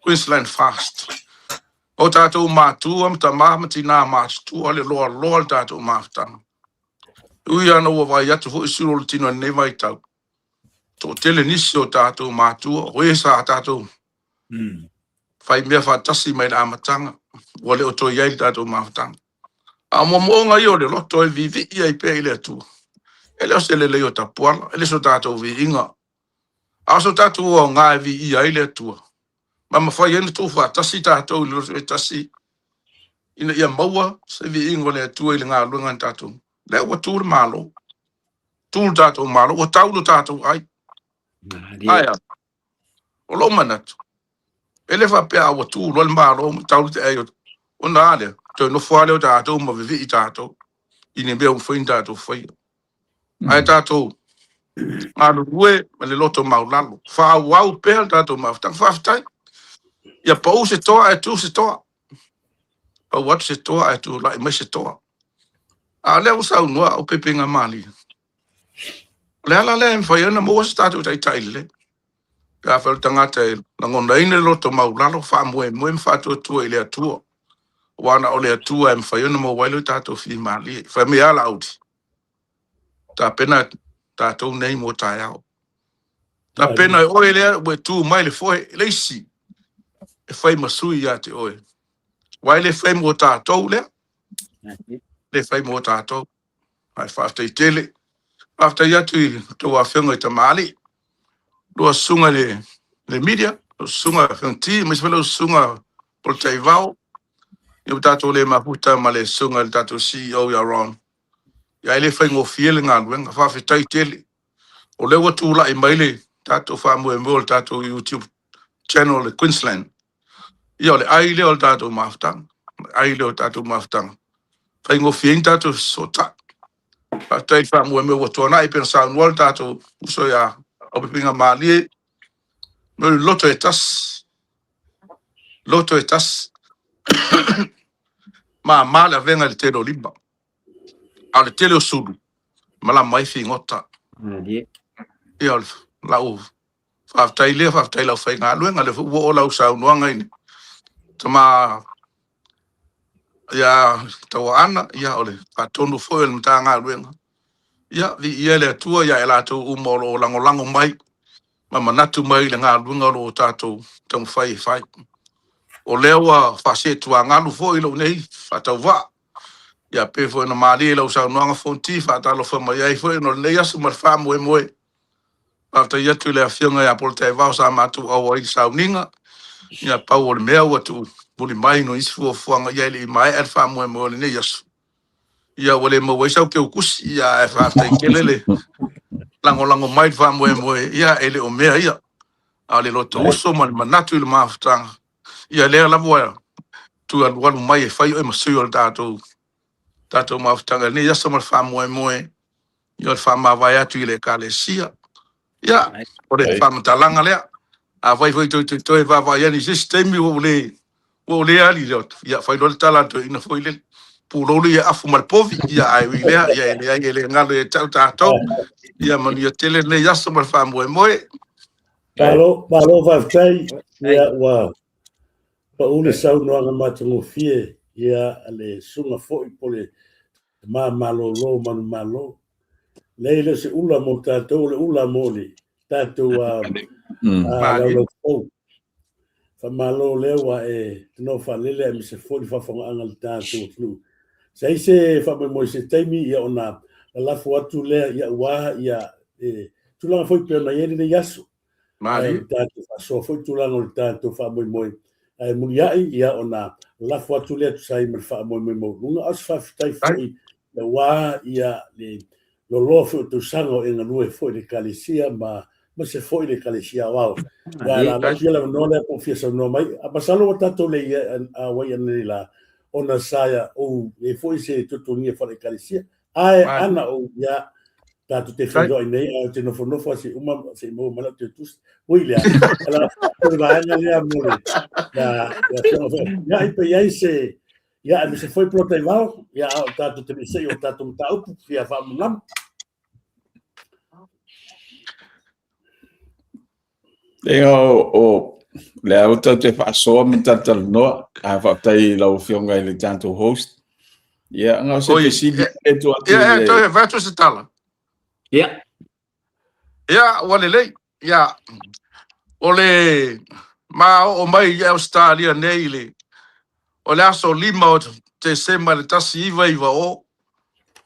Queensland Fast. O tatou matua ma tama ma tinā matutua le loaloa le tatou mafutaga. E ui lava ina ua vaai atu foi sulu o le tino i lenei vaitau, toatele nisi o tatou matua, o e sa tatou fai mea faatasi mai le amataga, ua le o toe i ai le tatou mafutaga. A o moomooga ia o le loto e viivii ai pea i le Atua, e le o se lelei o tapuala, e le o so tatou viiga, a o so tatou aoga e viia ai le Atua, ma mafai ai ona tuufaatasi tatou i le loto e tasi, ina ia maua se viiga o le Atua i le galuega na tatou. Lea ua tu le Malo, tu le tatou Malo, ua tau lo tatou ai. Ae a? O lou manatu, e le faapea a ua tu loa le Malo ma tau le ai ona a lea, toe nofo lava lea o tatou ma vevii tatou i ni mea ua mafai ona tatou faia. Ae tatou galulue ma le loto maulalo, faaauau pea le tatou mafutaga. Faafetai. Ia pau se toa ae tu se toa. Pau atu se toa ae tulai mai se toa. A o lea ua saunoa au Pepeigamalie. O le ala lea e mafai ai ona maua se tatou taitai lelei. Pe afai o le tagata e lagonaina le loto maulalo, faamoemoe ma faatuatua i le Atua, aua na o le Atua e mafai ona maua ai lo tatou fimalie. Fai mai a Laauli, tapena tatou nei mo taeao. Tapena e oe lea ua e tu mai le foe, le isi e fai ma sui ia te oe. Aua e le fai mo tatou lea, le fai mo tatou. Ae faafetai tele. Faafetai atu i tou afioga i tamalii, lua susuga i le media, lau susuga Afioga T, aemaise foi lau susuga Polataivao. Ia ua tatou le mafuta ma le susuga i le tatou CEO ia Ron. Ia e le faigofie le galuega. Faafetai tele. O lea ua tulai mai le tatou faamoemoe o le tatou YouTube channel i Queensland. Ia o le ai lea o le tatou mafutaga. O le ai lea o le tatou mafutaga. Faigofie ai ni tatou fesootai. Faafetai i le faamoemoe ua tuanai pei ona saunoa le tatou uso ia Aupepuiga Malie, mo le loto e tasi, loto e tasi. Mama le avega i le tele o lima, a o le tele o sulu, malama ai figota. Ia o lau faafetai lea, faafetai i le aufaigaluega, lea foi ua oo lau saunoaga i le tama ia Tauaana, ia o le faatonu foi o le Matagaluega. Ia, viia le Atua ia i latou uma o lo o lagolago mai ma manatu mai i le galuega o lo o tatou taumafai e fai. O lea ua faaseetuagalu foi lou nei faatauvaa, ia pei foi ona malie i lau saunoaga Fonti, faatalofa mai ai foi ona o lenei aso ma le faamoemoe. Faafetai atu i le Afioga ia Polataivao sa matou auai i le sauniga, ia pau o le mea ua tuumuli mai no isi fuafuaga, ia e le i maea le faamoemoe o lenei aso. Ia ua le maua ai sau keukusi, ia ae faafetai tele le lagolago mai i le faamoemoe, ia e le o mea ia, a o le loto uso ma le manatu i le mafutaga, ia lea lava ua tualualu mai e fai oe ma sui o le tatou tatou mafutaga i lenei aso ma le faamoemoe, ia o le faamavae atu i le Ekalesia. Ia, o le faamatalaga lea. Afai foi toe toe toe vaavaai ane i se isi taimi ua ou le ua ou le ali lea, ia fai loa le tala a le toeaina foi lele. Pulou le ia afu ma le povi, ia ae ui lea, ia e leai e le galo ia te au tatou. Ia manuia tele lenei aso ma le faamoemoe. Malo, malo faafetai. Ia ua pau le saunoaga matagofie ia a le susuga foi po o le tama malolo manumalo. Leai e le o se ula mo tatou, o le ula mo le tatou laulau fou. Faamalo lea ua e tanoa faalele aemaise foi le faafofogaaga a le tatou atunuu. Se ai se faamoemoe i se taimi ia ona lalafo atu lea ia aua ia e tulaga foi pei ona i ai lenei aso. Ae o le tatou faasoa foi tulaga o le tatou faamoemoe. Ae muliai ia ona lafo atu lea tusa ai ma le faamoemoe maualuga. A o se faafetai foi aua ia le loloa foi o tausaga o e galue foi i le Ekalesia ma aemaise foi le Ekalesia Aoao. Ia, la avatu ia le avanoa lea po o fia saunoa mai. A masalo ua tatou le auai ananei la, ona sa ou i ai foi se tuatuagia faale-Ekalesia. Ae ana ou ia tatou te feiloai nei, ae ou te nofonofo lava se i uma se i maua mai lau teutusi. Ui lea, o le vaega lea mo le ia afioga foi. Ia, i pe i ai se, ia, aemaise foi Polataivao, ia, a o tatou te le i sei o tatou mataupu fia faamalamalama. Ia, o lea ua tatou te faasoa ma talatalanoa, ae faafetai i lau Afioga i le tatou host. Ia, na o se fesili e tuu atu i le... Ia, toe fai atu se tala. Ia. Ia, ua lelei. Ia, o le ma oo mai i Ausetalia nei i le o le aso 5 o Tesema i le 1990,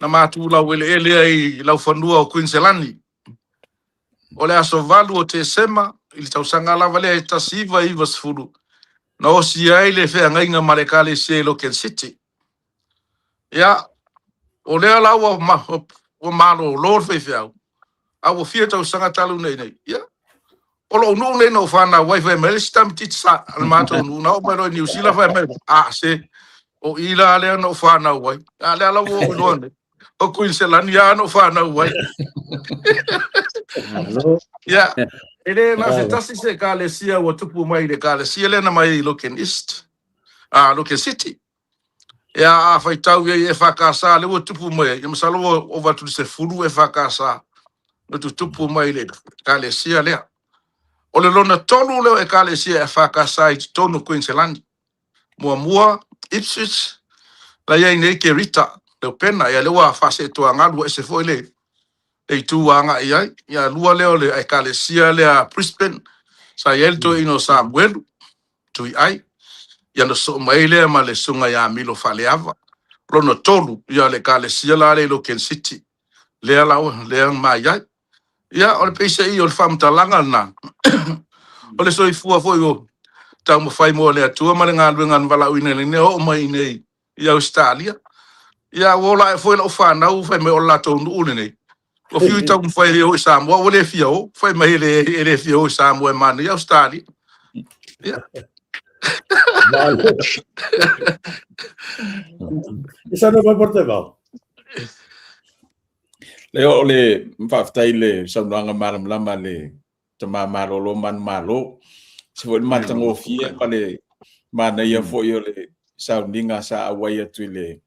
na matou laueleele ai i laufanua o Kuiniselani. O le aso 8 o Tesema i le tausaga lava lea e 1990, na osia ai le feagaiga ma le Ekalesia i Logan City. Ia, o lea la ua, ua malolo le faifeau, a ua fia tausaga talu nei nei. Ia, o lou nuu nei na ou fanau ai, fai mai le isi tamaitiiti sa le matou nuu, na oo mai loa i Niu Sila, fai mai, a se, o i la lea na ou fanau ai. A lea la ua ou iloa nei. O Kuiniselani lava na ou fanau ai. Ia, e le na o se tasi se ekalesia ua tupu mai i le ekalesia lea na mai i Logan East, a Logan City. Ia, a faitau i ai EFKS lea ua tupu mai ai, ia masalo ua ova atu i le 10 EFKS na tutupu mai i le ekalesia lea. O le lona tolu lea o ekalesia EFKS i totonu o Kuiniselani. Muamua, Ipswich, la i ai nei Kerita, Leupena, ia lea ua faaseetoagalu ua ese foi le le itu ua agai i ai. Ia lua lea o le Ekalesia lea Brisbane, sa i ai le toeaina o Samuelu, Tuiai, ia na sosoo mai ai lea ma le susuga ia Milo Faaleava. Lona tolu, ia le Ekalesia la lea i Logan City, lea la lea ma i ai. Ia, o le peiseai o le faamatalaga lena, o le soifua foi o taumafai mo le Atua ma le galuega na valaauina i lenei oo mai i inei i Ausetalia. Ia ua ola ae foi lau fanau fai mai o le latou nuu lenei. Ua fiu i taumafai e o i Samoa ua le fia o, fai mai e le fia o i Samoa e manaia Ausetalia. Ia. Malo. E saunoa mai Polataivao. Lea o le faafetai i le saunoaga malamalama a le tama malolo manumalo. Se foi le matagofie ma le manaia foi o le sauniga sa auai atu i le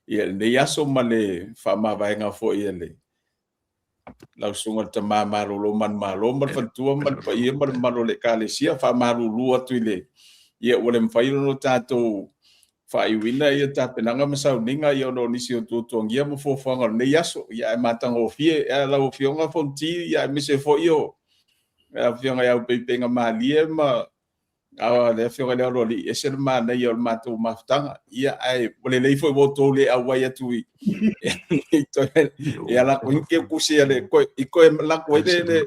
ia lenei aso ma le faamavaega foi a le lau susuga le tama malolo manumalo ma le faletua ma le paia ma le mamalu o le Ekalesia. Faamalulu atu i le ia ua le mafai ona tatou faaiuina ia tapenaga ma sauniga ia ona o nisi o tuatuagia ma fuafuaga o lenei aso. Ia ae matagofie ia lau Afioga Fonoti, ia aemaise foi o le Afioga ia Aupeipeiga Malie ma le Afioga i le Aloalii, ese le manaia o le matou mafutaga. Ia ae ua lelei foi ua outou le auai atu i ia lako i ke kusi ale koe i koe lako ai le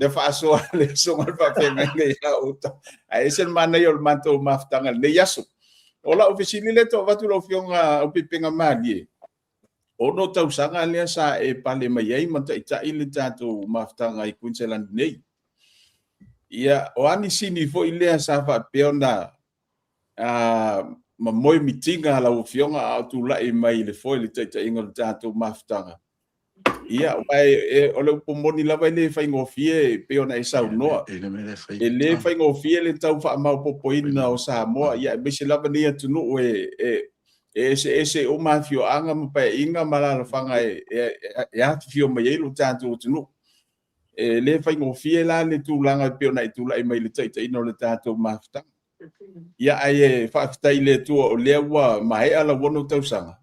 le faasoa le susuga le faafeagaiga ia outou. Ae ese le manaia o le matou mafutaga i lenei aso. O lau fesili lea e tau avatu lau Afioga Aupeipeiga Malie, 6 tausaga lea sa e pale mai ai ma taitai le tatou mafutaga i Queensland nei. Ia, o a ni sini foi lea sa faapea ona mamoe mitiga a lau Afioga a o tulai mai i le foe i le taitaiga o le tatou mafutaga? Ia, aua o le upu moni lava e le faigofie e pei ona e saunoa. E le faigofie le tau faamaopoopoina o Samoa, ia aemaise lava lenei atunuu e eseese uma afioaga ma paeaiga ma alaalafaga e afifio mai ai lo tatou atunuu. E le faigofie la le tulaga e pei ona e tulai mai i le taitaiga o le tatou mafutaga. Ia, ae faafetai i le Atua o lea ua maea lau 6 tausaga,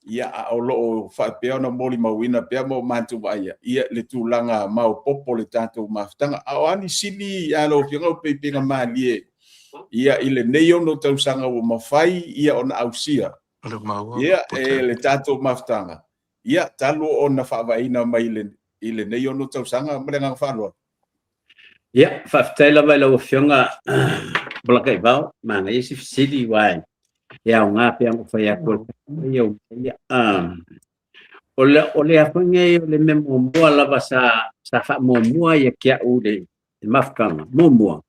ia a o lo o faapea ona molimauina pea ma o matou vaaia ia le tulaga maopoopo o le tatou mafutaga. A o a ni sini a lau Afioga Aupeipeiga Malie ia i lenei 6 tausaga ua mafai ia ona ausia ia e le tatou mafutaga ia talu ona faavaeina mai i lenei 6 tausaga? Ma le agaga faaaloalo. Ia, faafetai lava i lau Afioga Polataivao, manaia si fesili aua e aoga pei ona ou fai atu ia ia. O le a foi nei o le mea muamua lava sa faamuamua ia te au le mafutaga. Muamua,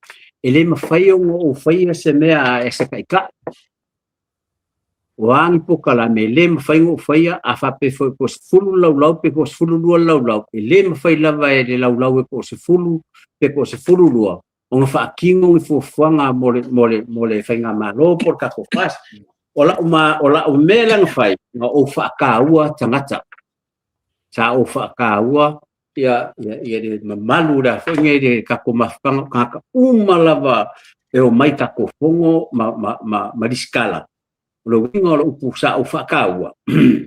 e le mafai ona ou faia se mea e se taitai. O a ni polokalame, e le mafai ona ou faia, a faapea foi po o 10 laulau pe po o 12 laulau, e le mafai lava e le laulau e po o 10 pe po o 12 ona faatino ni fuafuaga mo le, mo le, mo le faigamalo po o le tatou FAST. O lau, ma, o lau mea la na fai, na ou faataua tagata. Sa ou faataua ia, ia, ia le mamalu la foi nei le tatou mafutaga o tagata uma lava e omai tatou fono ma, ma, ma, ma risikala. O le uiga o le upu sa ou faataua,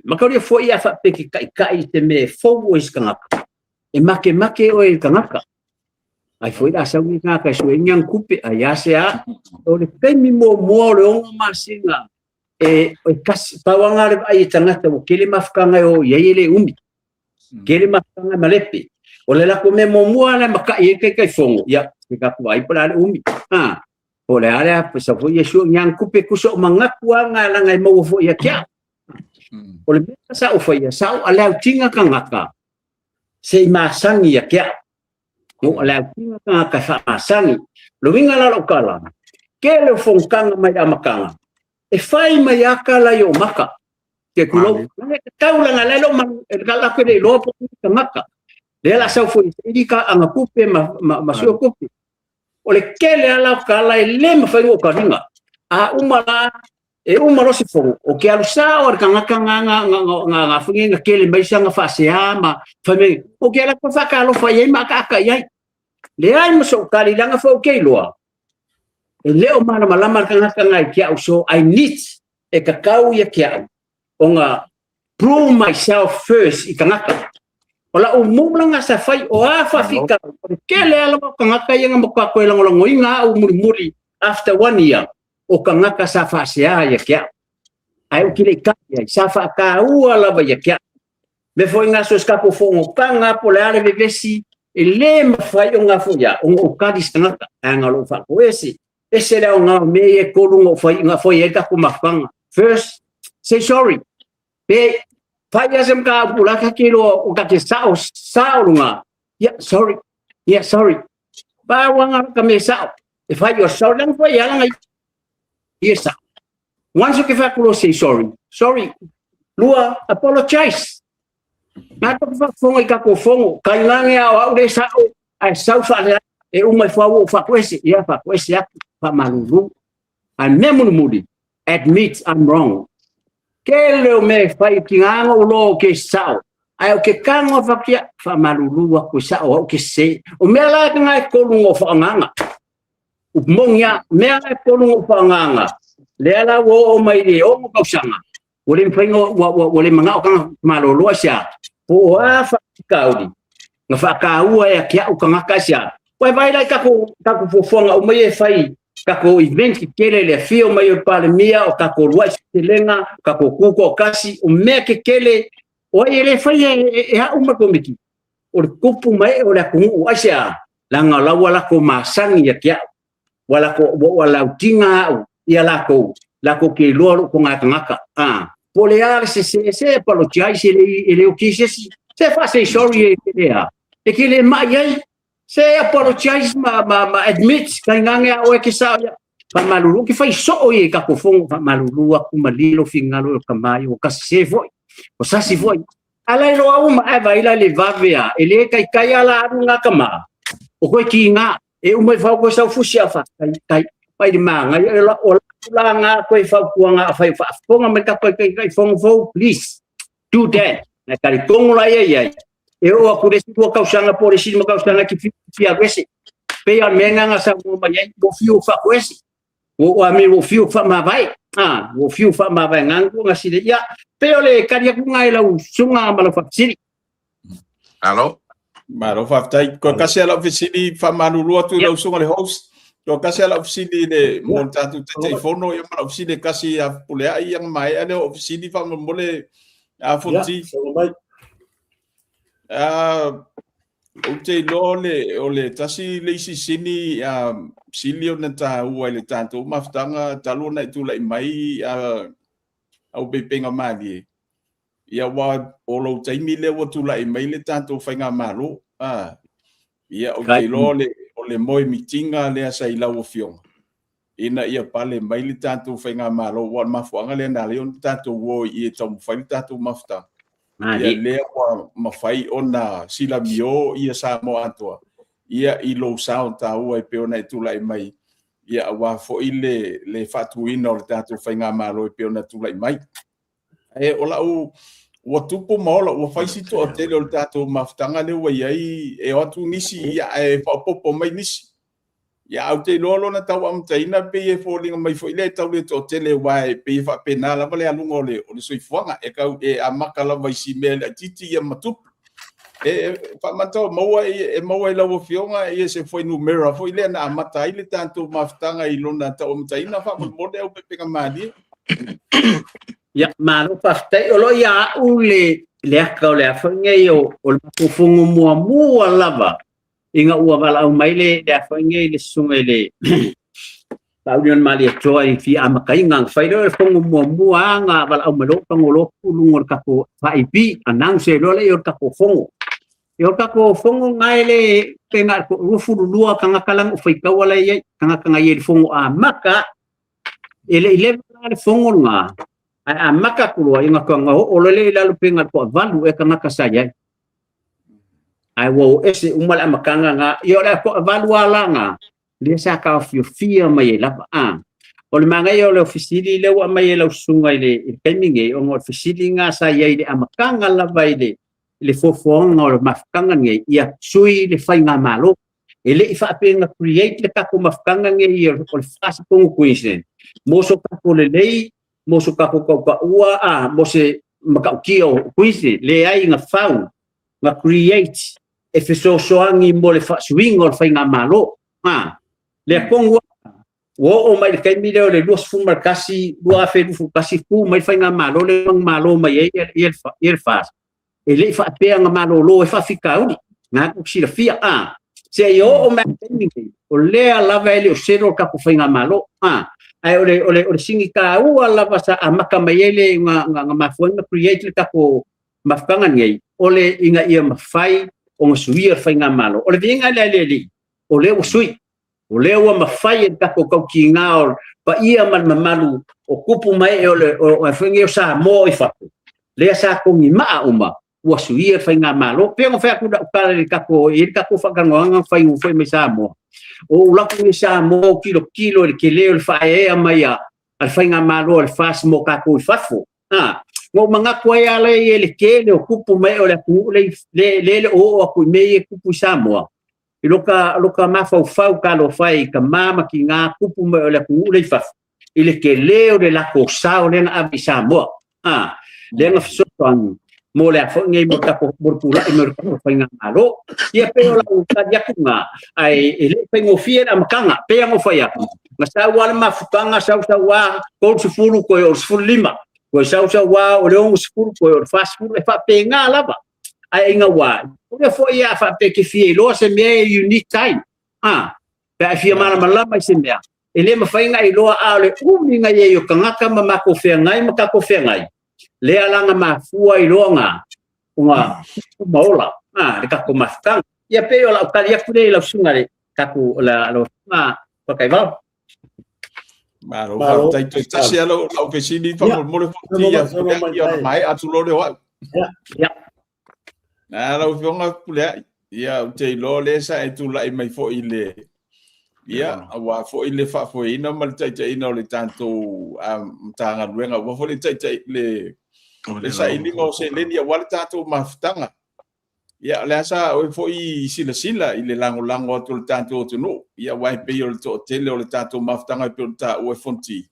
mataulia foi a faapea ke taitai i te mea e fou oe i se tagata, e makemake oe i le tagata. Ai foi la sau ni tagata e sue ni ana tupe, ai a se a. O le taimi muamua o le 6 masina, e, e kasi, pau lava le vaai e tagata ua tele mafutaga e o i ai e le umi. Tele mafutaga e malepe. O le latou mea muamua lava e matai ai le Taitaifono, ia, se tatou vaai po o le a le umi. Ha, po o le a le a, sau foi ia sue ni ana tupe, tusa o manatu lava na leaga e maua foi ia te au. O le mea sa ou faia, sa ou alautiga tagata se i masani ia te au. Na ou alautiga tagata e faamasani. O le uiga la o lau tala, tele o fonotaga mai le amataga, e fai mai lava tala i ou maka. Ke tulou. Langa e tatau langa le lo malu e ka la ke le iloa po o tagata. Lea la sau foi i ka anga tupe ma ma, ma sua tupe. O le tele ala o tala e le mafai ona kaliga. A uma la e uma loa se fono, o ke alu sao a le tagata nga nga nga nga nga foi nga tele mai sanga faasea ma fai mai o ke ala ko faatalofa i ai ma akaaka i ai. Leai ma sou tali leaga foi ou te iloa e le o malamalama le tagata nga i te au, so I need e tatau ia te au ona prove myself first i tagata. O lau mulaga sa fai o a faafitauli, o le tele lava o tagata ia na matua toe lagolagoina au mulimuli after one year, o tagata sa faasea ia te au. Ae ou te le i tali ai, sa faataua lava ia te au. Mea foi na so se tatou fonotaga po o le a le vevesi, e le mafai ona foi ia, ona ou tali i se tagata, leaga o lou faatoese. Ese le aoga o mea ia e kolu na ou fai, na fai ai le tatou mafutaga. First, say sorry. Pe fai lava se mataupu o la ta te iloa o ta te sao, sao luga. Yeah, sorry. Yeah, sorry. Pau lava ka mea sao. E fai o sorry, leaga foi ala ngai ia sao. Once o ke fai atu loa say sorry. Sorry. Lua, apologize. Nā taku whakafonga i taku fongo, kai ngange a o au le sao, ae sau whaalea, e uma i whau o whakuese, ia whakuese atu, whamalulu. Ae mea mulimuli, admit I'm wrong. Ke leo me whai ki ngā ngā ulo o ke sao, ae o ke kango whakia, whamalulu aku e sao au ke se. O mea la e ngā e kolu ngō whaanganga. Upongia, mea la e kolu ngō whaanganga, lea la ua oo mai le 6 tausaga, Ua le mafai ua, ua, ua le manao kanga malolo ai sea. Po o a whakakauri, nga whakaua e a ki au kangaka ai sea. Wai vai lai kako, kako fuafuaga uma ia e fai, kako event ke kele le afio mai o le Palemia, o kako luai selenga, kako kuko o kasi, o mea ke kele, o ai e le fai e, e, e au ma komiti. O le kupu mai o le atunuu ai sea, langa laua lako masani ia ki au. Ua lako, ua, ua lautiga au ia lakou, lakou ke iloa lou togatagata. A, po o le a le sese, se apologize e le, e le oki se isi. Se fa say sorry e le a. E ke le mai ai. Se apologize ma, ma, ma admit kai ngange a oe ke sa ia. Faamalulu, ke fai soo ia i kako fongo, faamalulu aku ma lilo fingalo o ka mai, o kasi se foi, o sasi foi. Ala i loa uma, ae vai la le vave a, e le kai kai ala alu ngā kama. O koe ki ngā, E uma i whau koe sau fusi a wha, kai, kai, pai le māngai, e la, o la ngā koe whautuanga a whai whaafonga mai ka koe kai, kai whongo fou, please, do that. Ngai kari kongo la ia ia. E o aku resi tua kausanga po resi ma kausanga ki fi a resi. Pe a me nganga sa mo mai ai, mo fiu wha koe si. Wo a me wo fiu wha ma vai. Ah, wo fiu wha ma vai ngangu nga sile ia. Pe o le kari aku ngai lau sunga ma lau whakasiri. Alo. Malo faafetai. Koe kasi a lau fesili faamalulu atu i lau susuga le host. Koe kasi a lau fesili le mo le tatou Taitaifono ia ma lau fesili e kasi ia Fepuleai ia na maea lea o fesili faamolemole a Fonoti. Ou te iloa o le, o le tasi le isi sini sili ona taua i le tatou mafutaga talu ona e tulai mai au peipeiga malie. Ia aua o lou taimi lea ua tulai mai le tatou faigamalo. A, ia ou te iloa o le, o le moemitiga lea sa i lau Afioga, ina ia pale mai le tatou faigamalo, aua o le mafuaaga lea na ala ai ona tatou o i i e taumafai le tatou mafutaga. Ia lea ua mafai ona silamio ia Samoa atoa, ia i lou sao taua e pei ona e tulai mai, ia aua foi le, le faatuina o le tatou faigamalo e pei ona tulai mai. E, o lau, ua tupu ma ola, ua fai si toatele o le tatou mafutaga lea ua i ai, e o atu nisi, ia, ae faaopoopo mai nisi. Ia, ae ou te iloa lona tau amataina pei e foliga mai foi lea e tau le toatele, aua e pei e faapena lava le aluga o le, o le soifuaga, e tau, e amata lava i si mea laitiiti ia ma tupu. E faamantau maua e maua i lau Afioga ia se fuainumera foi lea na amata ai le tatou mafutaga i lona tau amataina faamolemole au pepega malie. Ia, malo faafetai. O lo o ia au le, le aka o le a foi nei o, o le matou fono muamua lava ina ua valaau mai le, le a foi nei le susuga i le Laauli o le Malietoa i fia amataina na fai lea o le fono muamua lava na valaau mai loa tago loa tuu luga o le tatou FAB, announce loa lea o le tatou fono. E o le tatou fono na e le pe na o le 22 tagata la na ou faitaua la e i ai, tagata na i ai i le fono amata. E le i leva la le fono lena, ae amata atu loa ina toe oo loa lea i lalo pe na o le toavalu ea tagata sa i ai. Ae ua o ese uma le amataga na, ia o le toavalu lava la na, lea sa taofiofia mai ai lava. A, o le manaia o le fesili lea ua aumai e lau susuga i le, i le taimi nei, ona o le fesili lena sa i ai i le amataga lava i le, i le fuafuaga o le mafutaga lenei, ia sui le faigamalo. E le i faapea na create le tatou mafutaga lenei o le FAST i totonu o Queensland mo so tatou lelei, mo so tatou tautaua, a, mo se matautia o Queensland. Leai, na fau, na create e fesoasoani mo le faasuiga o le faigamalo. A, lea tonu lava, ua oo mai i le taimi lea o le 21, 2021, tu mai le faigamalo lea na malo mai ai ia le FAST, e le i faapea na malolo ai faafitauli, na tou silafia. A, Seia oo mai le taimi lenei, o lea lava e le o selo le tatou faigamalo. A, ae o le, o le, o le sigi taua lava sa amata mai ai le, na, na, na mafua ai ona create le tatou mafutaga lenei, o le ina ia mafai ona suia le faigamalo. O le viiga lea i le Alii, o lea ua sui. O lea ua mafai e le tatou tautiga o le paia ma le mamalu o tupu ma ee o le o, foi nei o Samoa o i fafo, lea sa togimaa uma, ua suia le faigamalo. Pei ona fai atu lau tala i le tatou, e i ai le tatou faatalanoaga na fai foi mai Samoa. O ou alu atu nei i Samoa ou tilotilo i le tele o le faaeaea mai a le faigamalo a le FAST mo tatou i fafo. A, na ou manatu ai lava lea i le tele o tupu ma ee o le atunuu lea e le o oo atu i mea ia e tupu i Samoa. I lo ta mafaufau talofa e i tama ma tina tupu ma ee o le atunuu lea i fafo, i le tele o le latou sao lea na ave i Samoa, a, lea na fesoasoani mo le a foi nei mo le tatou mo le tulai mai o le tatou faigamalo. Ia pei o lau tali atu lena, ae e le i faigofie le amataga. Pei lava ona ou fai atu, na sau lava le mafutaga, sau sau lava 30 toe o le 15, toe sau sau lava o le 60 toe o le 40, e faapena lava. Ae ina ua, o lea foi a faapea e te fia iloa se mea, you need time. A, pe a e fia malamalama i se mea, e le mafai ona e iloa, a o le umi na i ai o tagata ma matou feagai ma tatou feagai, lea la na mafua ai loa na ona tupu ma ola a le tatou mafutaga. Ia pei o lau tali atu lea i lau susuga le tatou la lau susuga Fakaivao. Malo, faafetai. Toe tasi lava lau fesili faamolemole Fonoti ia Fepuleai ona maea atu loa lea o au. Ia. Na lau Afioga Fepuleai, ia ou te iloa o lea sa e tulai mai foi i le ia aua foi le faafoeina ma le taitaiina o le tatou Matagaluega, aua foi le taitai le le sailiga o seleni aua le tatou mafutaga. Ia, o le a sa oe foi silasila i le lagolago atu o le tatou atunuu, ia aua e pei o le toatele o le tatou mafutaga e pei ona taua e Fonoti,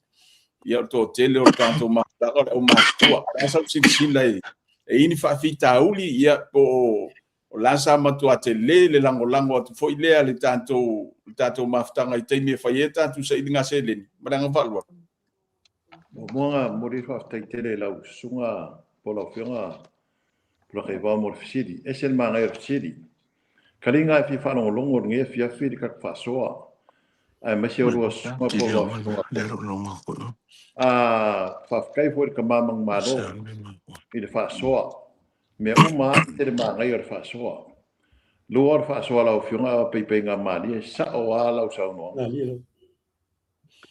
ia o le toatele o le tatou mafutaga o le aumatutua. O le a sa ou silasila e i ai ni faafitauli, ia po o la sa matua tele le lagolago atu foi lea a le tatou mafutaga i taimi e fai ai a tatou sailiga seleni. Ma le agaga faaaloalo. Muamua, momoli le faafetai tele i lau susuga po o lau Afioga Pulakaivao mo le fesili. Ese le manaia o le fesili. Kaliga e fia faalogologo i lenei afiafi i le tatou faasoa, aemaise o lua susuga po o lua afioga. A faafetai foi i le tama manumalo i le faasoa. Mea uma lava ese le manaia o le faasoa. Lua o le faasoa a lau afioga a paipaiga malie, sao lava lau saunoaga.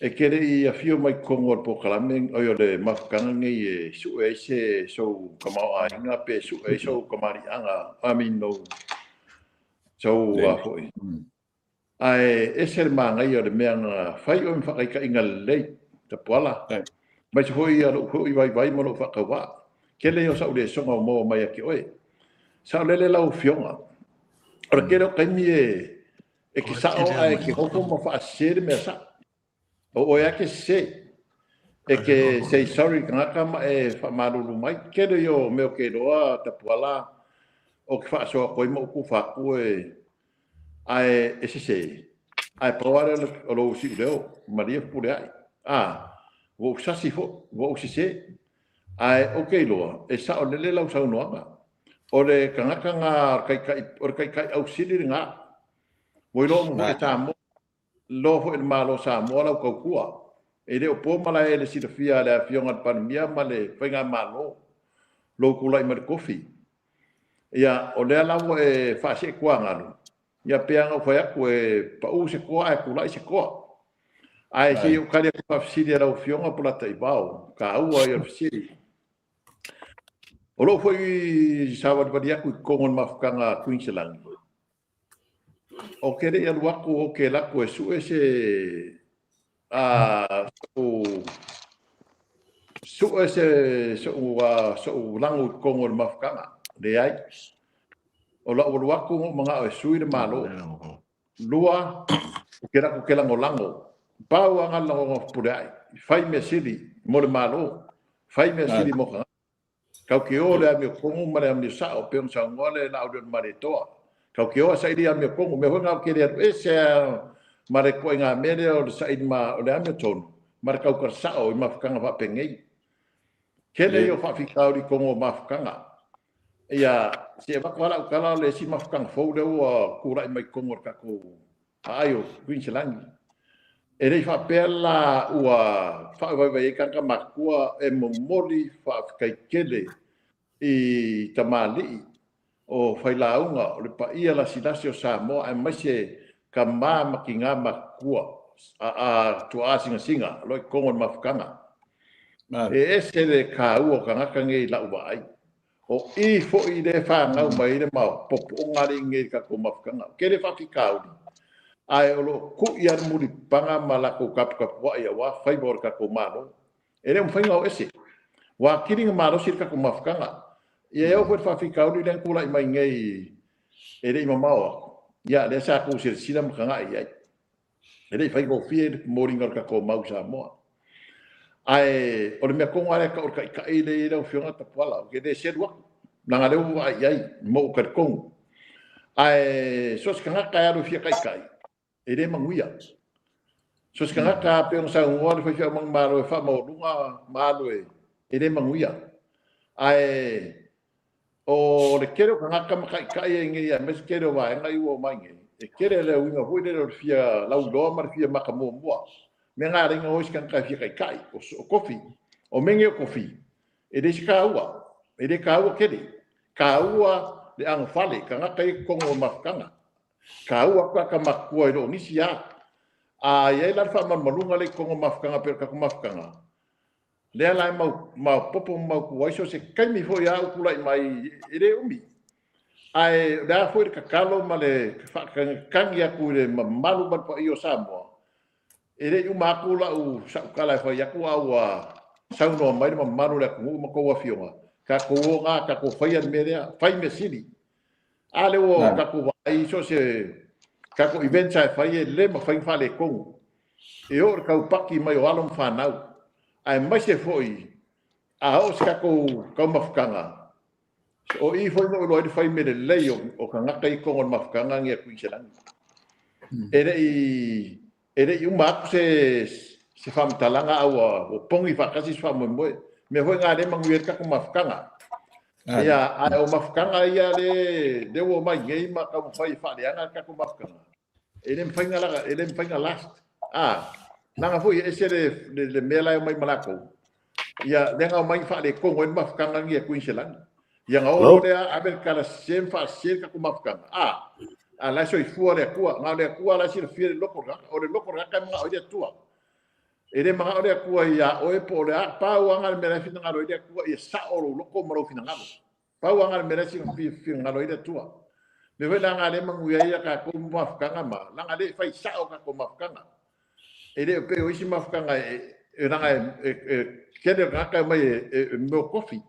E te le i afio mai totonu o le polokalame, oi o le mafutaga lenei e sue ai se sou tamaoaiga pe sue ai sou tamaliiaga, I mean lou sou a foi. Ae ese le manaia o le mea na fai oe ma faataitaiga lelei, Tapuala, aemaise foi ia lou foi vaivai ma lou faatauvaa. Tele ia o sau lesona ua maua mai ia te oe. Saolele lau Afioga, o le tele o taimi e E te sao ae e te nofo ma faasese le mea sao. O oe lava e te sese. E te say sorry i le tagata ma e faamalulu mai. Tele ia o mea ou te iloa Tapuala ou te faasoa atu ai ma upu faaku e ae e sese. Ae pau lava lea o lou siuleo, malie fepuleai. A, ua ou sasi foi, ua ou sese. Ae ou te iloa e saolele lau saunoaga. O le tagata na o le taitai ausili lena. Ua iloa uma foi e Samoa, iloa foi e le Malo o Samoa lau tautua. E le o po malae i le silafia a le Afioga i le Palemia ma le Faigamalo lou tulai mai le tofi. Ia, o lea la ua e faasee tuagalu, ia pei lava ona ou fai atu, e pau se toa ae tulai se toa. Ae se i ou tali atu i le faafesili a lau Afioga Polataivao, taua ia o le fesili. O lou foi savalivali atu i totonu o le mafutaga a Kuiniselani, ou te le i alu atu ou te alu atu e sue se so'u sue se so'u lago i totonu o le mafutaga. Leai. O la'u alu atu na ou mana'o e sui le Malo. Lua, ou te alu atu ou te lagolago. Pau lava na o le lagona o Fepuleai, fai mea sili mo le Malo, fai mea sili mo tagata. Kau ke o le amiotonu ma le amiosao, pei ona saunoa le Laaulialemalietoa. Kau ke o a saili amiotonu, mea foi na ou te le alu ese lava ma le ituaiga mea lea o le saili ma o le amiotonu ma le tautala sao i mafutaga faapenei. Tele ia o faafitauli i totonu o mafutaga. Ia, se i avatu lava lau tala o le isi mafutaga fou lea ua tulai mai totonu o le tatou aai o Kuiniselani. E le i faapea la ua faavaivai ai tagata matutua e momoli faafetai tele i tamalii o failauga o le paia lasilasi o Samoa aemaise tama ma tina matutua a tuaa sinasina o lo o i totonu o le mafutaga. E ese le taua o tagata nei i lau vaai. O i foi lea e fanau mai ai le maopoopo o galei nei i le tatou mafutaga. Ou te le faafitauli, ae o lo o tui lava le mulipapaga ma latou taputapuai aua faiva o le tatou Malo. E le o mafai ona o ese. Ua atili ona malosi le tatou mafutaga. Ia e oo foi i le faafitauli lea na tulai mai nei e le i mamao atu, ia lea sa tou silasila ma tagai i ai. E le i faigofie le momoliga o le tatou mau i Samoa. Ae o le mea tonu lava lea e tau o le taitai lea e i ai lau Afioga Tapuala, ou te le selu atu, leaga o lea ua ou vaai i ai ma ou talitonu. Ae so o se tagata e alu e fia taitai, e le manuia. So o se tagata pei ona saunoa le faifeau manumalo e faamaualuga ma alu e le manuia. Ae o le tele o tagata ma taitai ai nei aemaise tele o vaega ia ua omai nei, e tele le uiga foi lele o le fia lauiloa ma le fia maka muamua. Mea na ala ai ona o isi tagata e fia taitai, o tofi. O mea nei o tofi, e leai se taua, e le taua tele. Taua le anofale, tagata ia i totonu o mafutaga. Taua atu tagata matutua i lo nisi a. A i ai la le faamalumaluga lea i totonu o mafutaga pei o le tatou mafutaga, lea la e maopoopo ma mautu ai so o se taimi foi a ou tulai mai e le umi. Ae o le a foi le tatalo ma le faatagitagi atu i le mamalu ma le paia o Samoa, e le i uma atu lau sautala e fai atu a ua saunoa mai le mamalu o le atunuu ma tou afioga, tatou o na, tatou faia le mea lea, fai mea sili. A lea ua tatou vaai so o se tatou events lava e fai e le mafai ona faaletonu. E oo i le taupaki mai o alo ma fanau, aemaise foi a oo se tatou taumafataga, o i foi na ou iloa ai le fai mea lelei o tagata ia i totonu o le mafutaga nei a Kuiniselani. E le i E le i uma atu se se faamatalaga a ua ua pogi faatasi se faamoemoe. Mea foi na lea e manuia ai le tatou mafutaga. Ia, ae o mafutaga ia le lea ua omai nei ma taumafai e faaleaga le tatou mafutaga, e le mafai ona e le mafai ona last. A, leaga foi e ese le le mea la e omai ma latou. Ia, lea na omai faaletonu ai le mafutaga lenei a Kuiniselani. Ia na oo lea ave le tala sese ma faasese le tatou mafutaga. A, a la e soifua le Atua. Na o le Atua la e silafia le loto o le tagata. O le loto o le tagata e manao ai le Atua. E le manao le Atua iā oe po o le a. Pau lava le mea la e finagalo ai le Atua, ia sao lou loto ma lou finagalo. Pau lava le mea la e finagalo ai le Atua. Mea foi la na lea e manuia ai a tatou mafutaga ma, leaga lea e fai sao tatou mafutaga. E le o pei o isi mafutaga e, leaga e tele o tagata e omai e mea o tofi.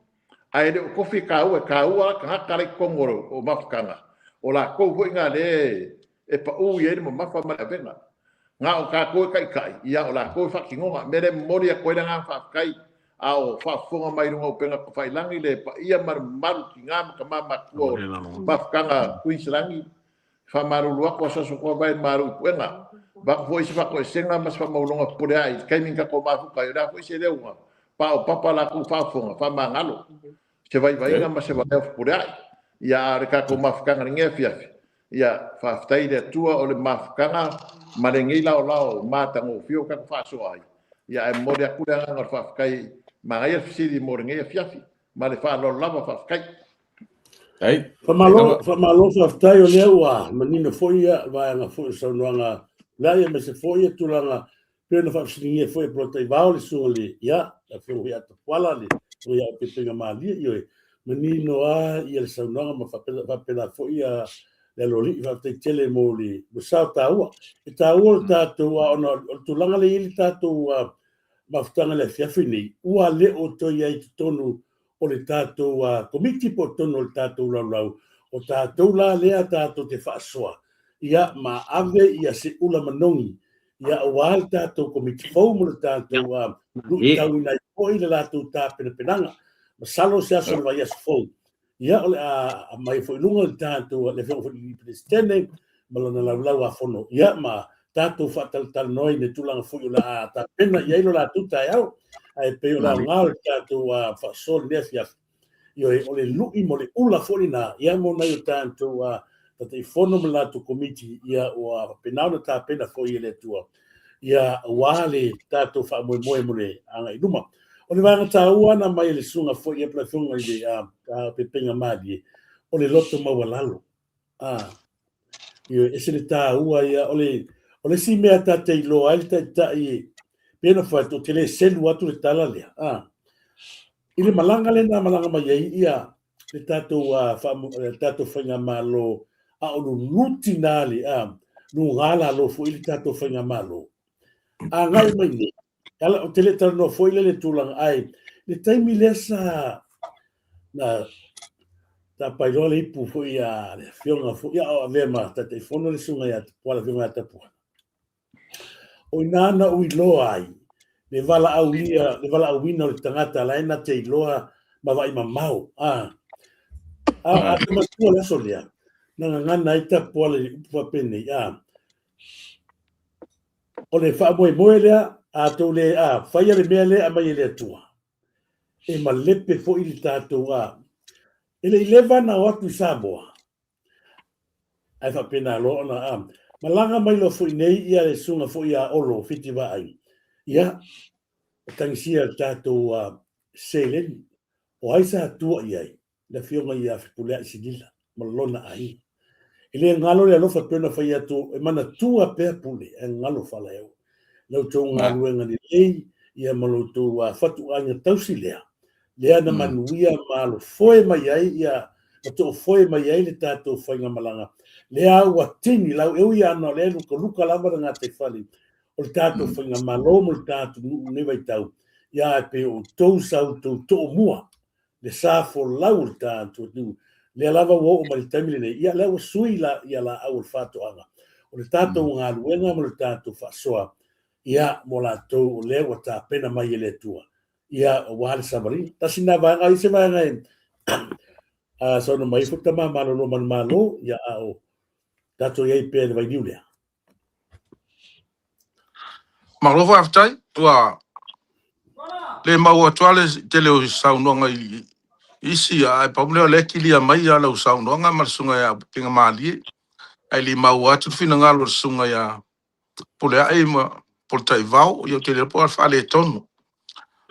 Ae le o tofi e taua, e taua tagata la i totonu o mafutaga, o latou foi na lea e pau i ai le mamafa ma le avega. Na o tatou e taitai, ia o latou e faatinoga. O le mea lea e momoli atu ai le agaga faafetai, a o faafofoga mai i luga o upega tafailagi le paia ma le mamalu tina ma tama matutua o mafutaga Kuiniselani, Faamalulu atu asuasu atu lava e malu i puega. Avatu foi se faatoesega ma se faamaualaloga popole ai i le taimi na tatou mafuta ai. O le a foi se leo ua paopapa latou faafofoga, faamagalo se vaivaiga ma se valea o fepuleai. Ia, a o le tatou mafutaga i lenei afiafi, ia, faafetai i le Atua o le mafutaga ma lenei laolao matagofie ua tatou faasoa ai. Ia, ae momoli atu le agaga o le faafetai. Manaia le fesili mo lenei afiafi. Ma le faaaloalo lava, faafetai. Faamalo, faamalo faafetai o lea ua manino foi ia vaega foi o saunoaga la ia aemaise foi ia tulaga pei ona faafesiligia foi e Polataivao le susuga i le ia le afioga foi ia Tapuala le susuga ia Pepega Malie ioe manino a ia le saunoaga ma faapena faapena foi ia le aloalii faafetai tele mo le mo sao taua e taua le tatou a ona o le tulaga lea i ai le tatou mafutaga i le afiafi nei ua le o toe i ai i totonu o le tatou Komiti po o totonu o le tatou laulau, o tatou la lea tatou te faasoa, ia, ma ave ia se ula manogi, ia, aua le tatou Komiti fou ma le tatou luitauina ai foi le latou tapenapenaga. Masalo se aso o le vaiaso fou, ia, o le a aumai foi i luga le tatou, le Afioga foi i le Peresetene ma lana laulau a fono, ia, ma tatou faatalatalanoa i le tulaga foi o le a tapena i ai lo latou taeao. Ae pei o le aoga o le tatou faasoa i lenei afiafi. Ioe, o le lu'i mo le ula foi lena, ia mo nai o tatou a Taitaifono ma le latou Komiti, ia ua faapena ona tapena foi e le Atua, ia aua le tatou faamoemoe mo le agai i luma. O le vaega taua na aumai e le susuga foi ia le Afioga i le Pepega Malie, o le loto maualalo. A, ioe, ese le taua ia, o le, o le isi mea ta te iloa ai le taitai e, pei ona fai atu, ou te le selu atu le tala lea. A, i le malaga lea na malaga mai ai ia le tatou, le tatou faigamalo, a o luluti na le, a, luga lalo foi le tatou faigamalo. Agai mai nei, ala, ou te le talanoa foi lea i le tulaga, ae le taimi lea sa na tapai loa le ipu foi a le afioga foi, a o avea ma Taitaifono le susuga ia Tapuala, afioga ia Tapuala. O ina na ou iloa ai le valaaulia, le valaauina o le tagata la e na te iloa ma vaai mamao. A, a, a te matua le aso lea, na gagana ai Tapuala i le upu faapenei, a, o le faamoemoe lea, a tou le, a, faia le mea lea e aumai e le Atua, e malepe foi le tatou, a, e le i leva na o atu i Samoa, ae faapena loa ona, a, malaga mai loa foi nei ia le susuga foi ia Olo Fitivaai, ia, e tagisia le tatou, a, seleni, o ai sa tua i ai? le Afioga ia Fepuleai Silila ma lona aiga. E le galo le alofa pei ona fai atu, e manatua pea Pule ae galo faalaeo. La outou galuega lelei ia ma lo outou fatuaiga tausi lea, lea na manuia ma alofoe mai ai ia ma toofoe mai ai le tatou faigamalaga, lea ua tini lau, e ui ana o lea e lukaluka lava le gataifale o le tatou faigamalo ma le tatou nuu i lenei vaitau, ia ae pei o outou sa outou toomua le sa folau o le tatou atunuu. Lea lava ua oo mai le taimi lenei, ia lea ua sui la, ia laau o le faatoaga. O le tatou galuega ma le tatou faasoa, ia mo latou o lea ua tapena mai e le Atua, ia aua le savaliga. Tasi lena vaega, ai se vaega e a saunoa mai ai foi tama malolo manumalo, ia a o tatou i ai pea i le vailiu lea. Malo faafetai, ua le maua atu lava le tele o saunoaga i isi, ae pau lea o lea e kilia mai ia lau saunoaga ma le susuga ia Pepega Malie, ae le i maua atu le finagalo o le susuga ia Puleae ma Polataivao, ia ou te le iloa po o le faaletonu.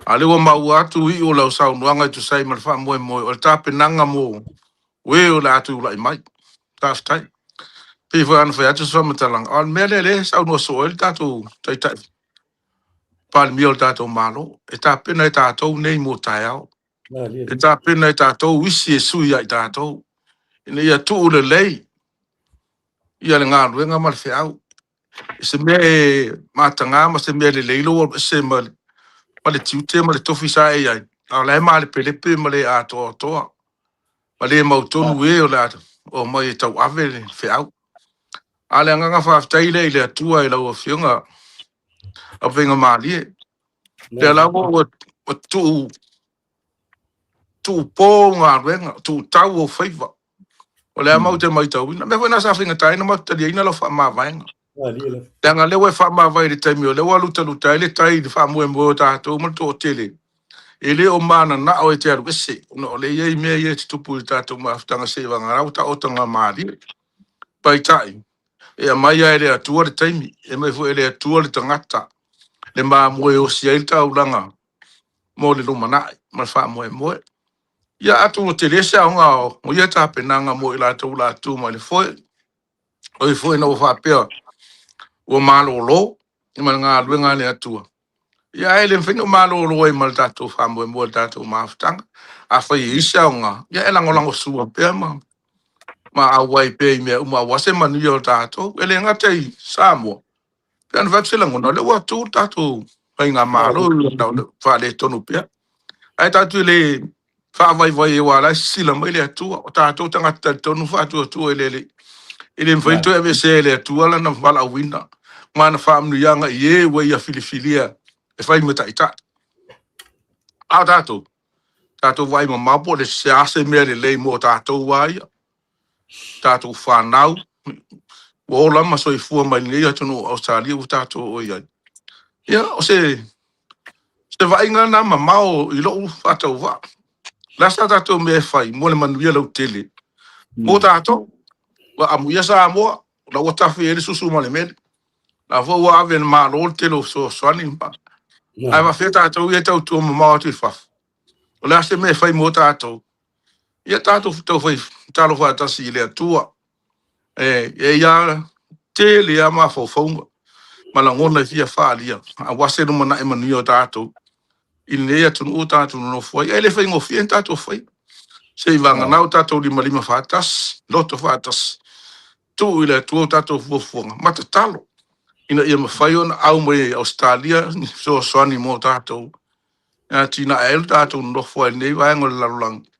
A o lea ua maua atu iu o lau saunoaga e tusa ai ma le faamoemoe o le tapenaga mo e o le a tulai mai. Faafetai. Pei foi ona fai atu se faamatalaga, o le mea lea lea e saunoa soo ai le tatou Taitai Palemia o le tatou Malo, e tapena e tatou nei mo taeao. E tapena e tatou isi e sui ia i tatou, ina ia tuu lelei ia le galuega ma le feau. I se mea e mataga ma se mea lelei lou alu ese ma le, ma le tiute ma le tofi sa e i ai, a o la e malepelepe ma le atoatoa ma le mautonu e o le a omai e tauave le feau. A o le agaga faafetai lea i le Atua i lau Afioga Avegamalie, lea lava ua tuu tuupo ou galuega, tuutau ou faiva. O lea matou te matauina. O le mea foi lena sa faigata ai ona matou taliaina lau faamavaega. Leaga o lea ua e faamavae i le taimi o lea ua lutaluta ai le tai i le faamoemoe o tatou ma le toatele, e le o mananao e te alu ese, ona o lea e i ai mea ia e tutupu i le tatou mafutaga seivagana ua taotoga malie. Paitai, e aumai lava e le Atua le taimi, e aumai foi e le Atua le tagata, le mamoe e osi ai le taulaga mo le lumanai ma le faamoemoe. Ia atonu ua tele se aoga o ia tapenaga mo i latou o le a tu mai le foe, o i foi ina ua faapea ua malolo ma le galuega a le Atua. Ia ae le mafai ona malolo ai ma le tatou faamoemoe i le tatou mafutaga. Afai e i ai se aoga, ia e lagolagosua pea ma ma auai pea i mea uma aua se manuia o tatou. E le gata i Samoa, Pe ana fai atu se lagona, o lea ua tu le tatou faigamalo ona o le faaletonu pea. Ae tatou te le faavaivai aua o la e sisila mai le Atua. O tatou tagata talitonu faatuatua i le Alii. E le mafai ona toe aveesea e le Atua lana valaauina ma ana faamanuiaga i e ua Ia filifilia e fai ma taitai. A o tatou, tatou vaai mamao po o le se a se mea lelei mo tatou a ia. tatou fanau ua ola ma soifua mai lenei atunuu o Ausetalia ua tatou o i ai. Ia, o se vaaiga lena mamao i lou faatauvaa. Le a sa tatou mea e fai mo le manuia lautele mo tatou? Ua amuia Samoa, o la ua tafe ai le susu ma le meli. La foi ua ave e le Malo le tele o fesoasoani ma ae faafefea tatou ia e tautua mamao atu i fafo? O le a se mea e fai mo tatou? Ia tatou taufai tatalo faatasi i le Atua. E e i ai tele lava mafaufauga ma lagona e fia faaalia aua se lumanai manuia o tatou i lenei atunuu o tatou nonofo ai. Ae le faigofie ni tatou faiva. Se i vagana o tatou limalima faatasi, loto faatasi, tuu i le Atua o tatou fuafuaga ma tatalo ina ia mafai ona au mai e Ausetalia ni fesoasoani mo tatou e atinae ai lo tatou nonofo ai i lenei vaega o le lalolagi,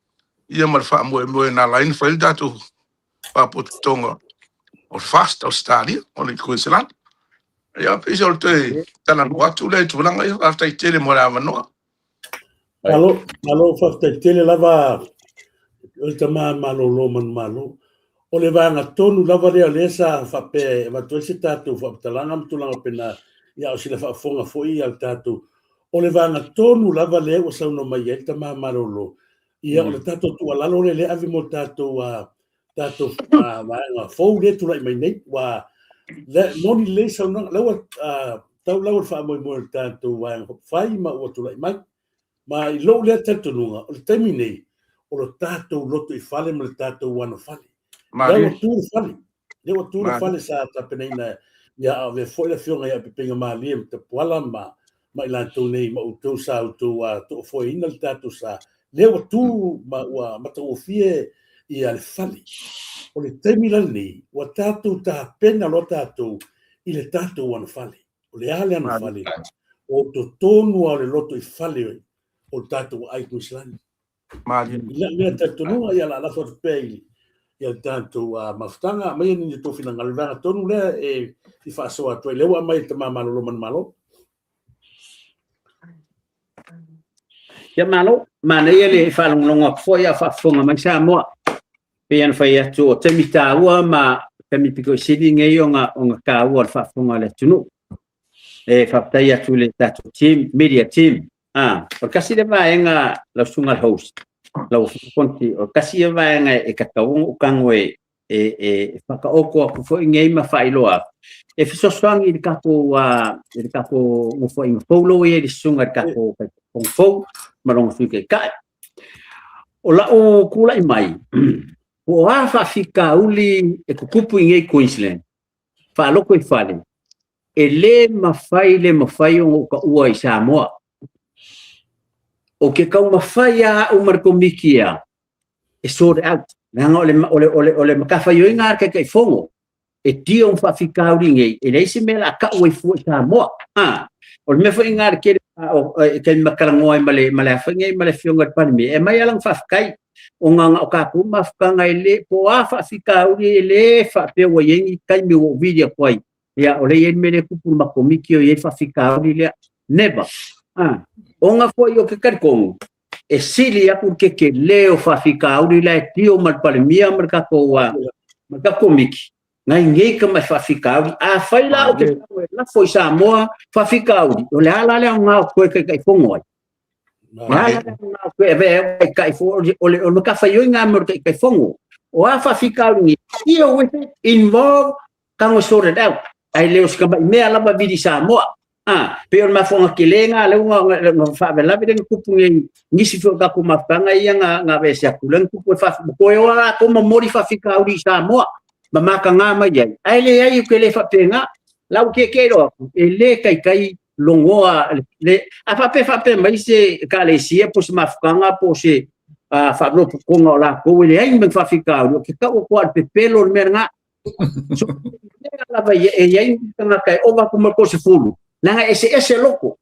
ia ma le faamoemoe na ala ai ona fai le tatou faapotopotoga o le FAST Ausetalia, o le Kuiniselani. Ia, pei se o le toe talanoa atu lea i tulaga ia. Faafetai tele mo le avanoa. Malo, malo, faafetai tele lava o le tama malolo manumalo. O le vaega tonu lava lea o lea sa faapea e avatu ai se tatou faamatalaga ma tulaga faapena, ia o sina faafofoga foi a le tatou. O le vaega tonu lava lea ua saunoa mai ai le tama malolo, ia o le tatou tuualalo lea lea ave mo le tatou tatou vaega fou lea tulai mai nei. Ua moni lelei saunoaga, la ua tau lau le faamoemoe o le tatou vaega faaupufai ma ua tulai mai. Ma i lou lea talitonuga, o le taimi nei, o lo tatou lotoifale ma le tatou anofale. Lea ua tu le fale, lea ua tu le fale sa tapenaina ia avea foi le afioga ia Pepeiga Malie ma Tapuala ma ma i latou nei ma outou sa outou toofoeina le tatou sa. Lea ua tu ma ua matagofie ia le fale. O le taimi la lenei, ua tatou tapena loa tatou i le tatou anofale. O le a le anofale? O totonu lava o le lotoifale o le tatou aai Kuiniselani. I lau lea talitonuga, ia o le a lafo atu pea i le tatou mafutaga, aumaia ni tou finagalo i le vaega tonu lea e fia faasoa atu ai. Lea ua aumai e le tama malolo manumalo. Ia malo, manaia le faalogologo atu foi a o faafofoga mai Samoa. Pei ona fai atu o taimi taua ma taimi pito i sili nei ona taua o le faafofoga a le atunuu. E faafetai atu i le tatou team, media team. Ah, o le tasi lea vaega lau susuga i le host, lau Afioga Fonoti, o le tasi ia vaega e tatau ona ou tago e e e whakaoko atu foi nei ma faailoa atu, e fesoasoani i le tatou i le tatou nofoaiga fou lea ua i ai le susuga i le tatou Taitaifono fou ma lona Sui Taitai. O lau tulai mai, po o a faafitauli e tutupu i inei i Queensland, faalotoifale, e le mafai le mafai ona ou taua i Samoa. Ou te taumafai lava au ma le Komiti ea e sort out, leaga o le, o le, o le, o le matafaioi a le Taitaifono e deal ma faafitauli nei, e leai se mea o le a tau ai fua i Samoa. A, o le mea foi lena le tele o taimi ma talanoa ai ma le, ma le a foi nei ma le Afioga i le Palemia, e aumai lava lana faafetai, ona na o tatou mafutaga e le, po o a faafitauli e le faapea ua i ai ni taimi ua ou vili atu ai, ia o lea e i ai le mea lea e tupu i le matou komiti o i ai le faafitauli lea. Never. A, ona foi ou te talitonu, e sili atu le tetele o faafitauli la e deal ma le Palemia ma le tatou ma le tatou komiti, nai nei tamai faafitauli. Afai la ou te tago e lafo i Samoa faafitauli, o le a la le aoga o toe Taitaifono ai? O le a la le aoga o toe avea ai au Taitaifono? O le matafaioi lena mo le Taitaifono. O a faafitauli nei, deal with it, involve, tago e sort it out. Ae le o se tamai mea lava vili Samoa. A, pei o le mafuaaga tele lena lea ua na faalavelave lea na tupu nei nisi foi o tatou mafutaga ia na na aveese atu lea na tupu e toe o latou momoli faafitauli i Samoa ma mataga mai ai. Ae leai ou te le faapena. La ua tietie loa atu, e le taitai logoa le, a faapea faapea mai se ekalesia po o se mafutaga po o se faalototoga o latou e leai ni mea faafitauli, ou te tau atu lava o le pepelo le mea lena. So, mea lava ia, e i ai ni tagata e ova atu ma le 30, leaga e eseese loko.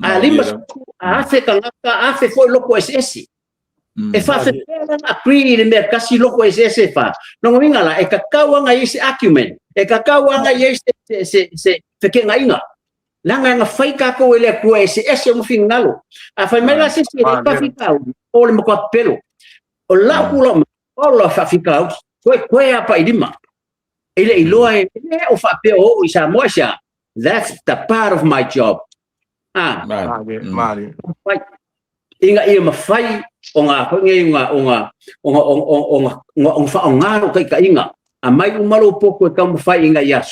A 50, a 1000 tagata, a 1000 foi loko eseese. E faafefea la ona agree i le mea tasi loko eseese e fa. Lona uiga la, e tatau lava ona i ai se argument, e tatau lava ona i ai se, se, se, se fekegaina. Leaga na fai tatou e le Atua e eseese ona finagalo. A fai mai la se isi e leai faafitauli, o le matua pepelo. O lau tulaga mai, Ola faafitauli, toe toe apai lima. E le iloa e le o faapea o oo i Samoa se a. That's the part of my job. Ah. Malie, malie. Ina ia mafai Ona foi nei ona ona ona ona ona ona faaaoga lou taitaiga, aumai uma lou poto e taumafai ina ia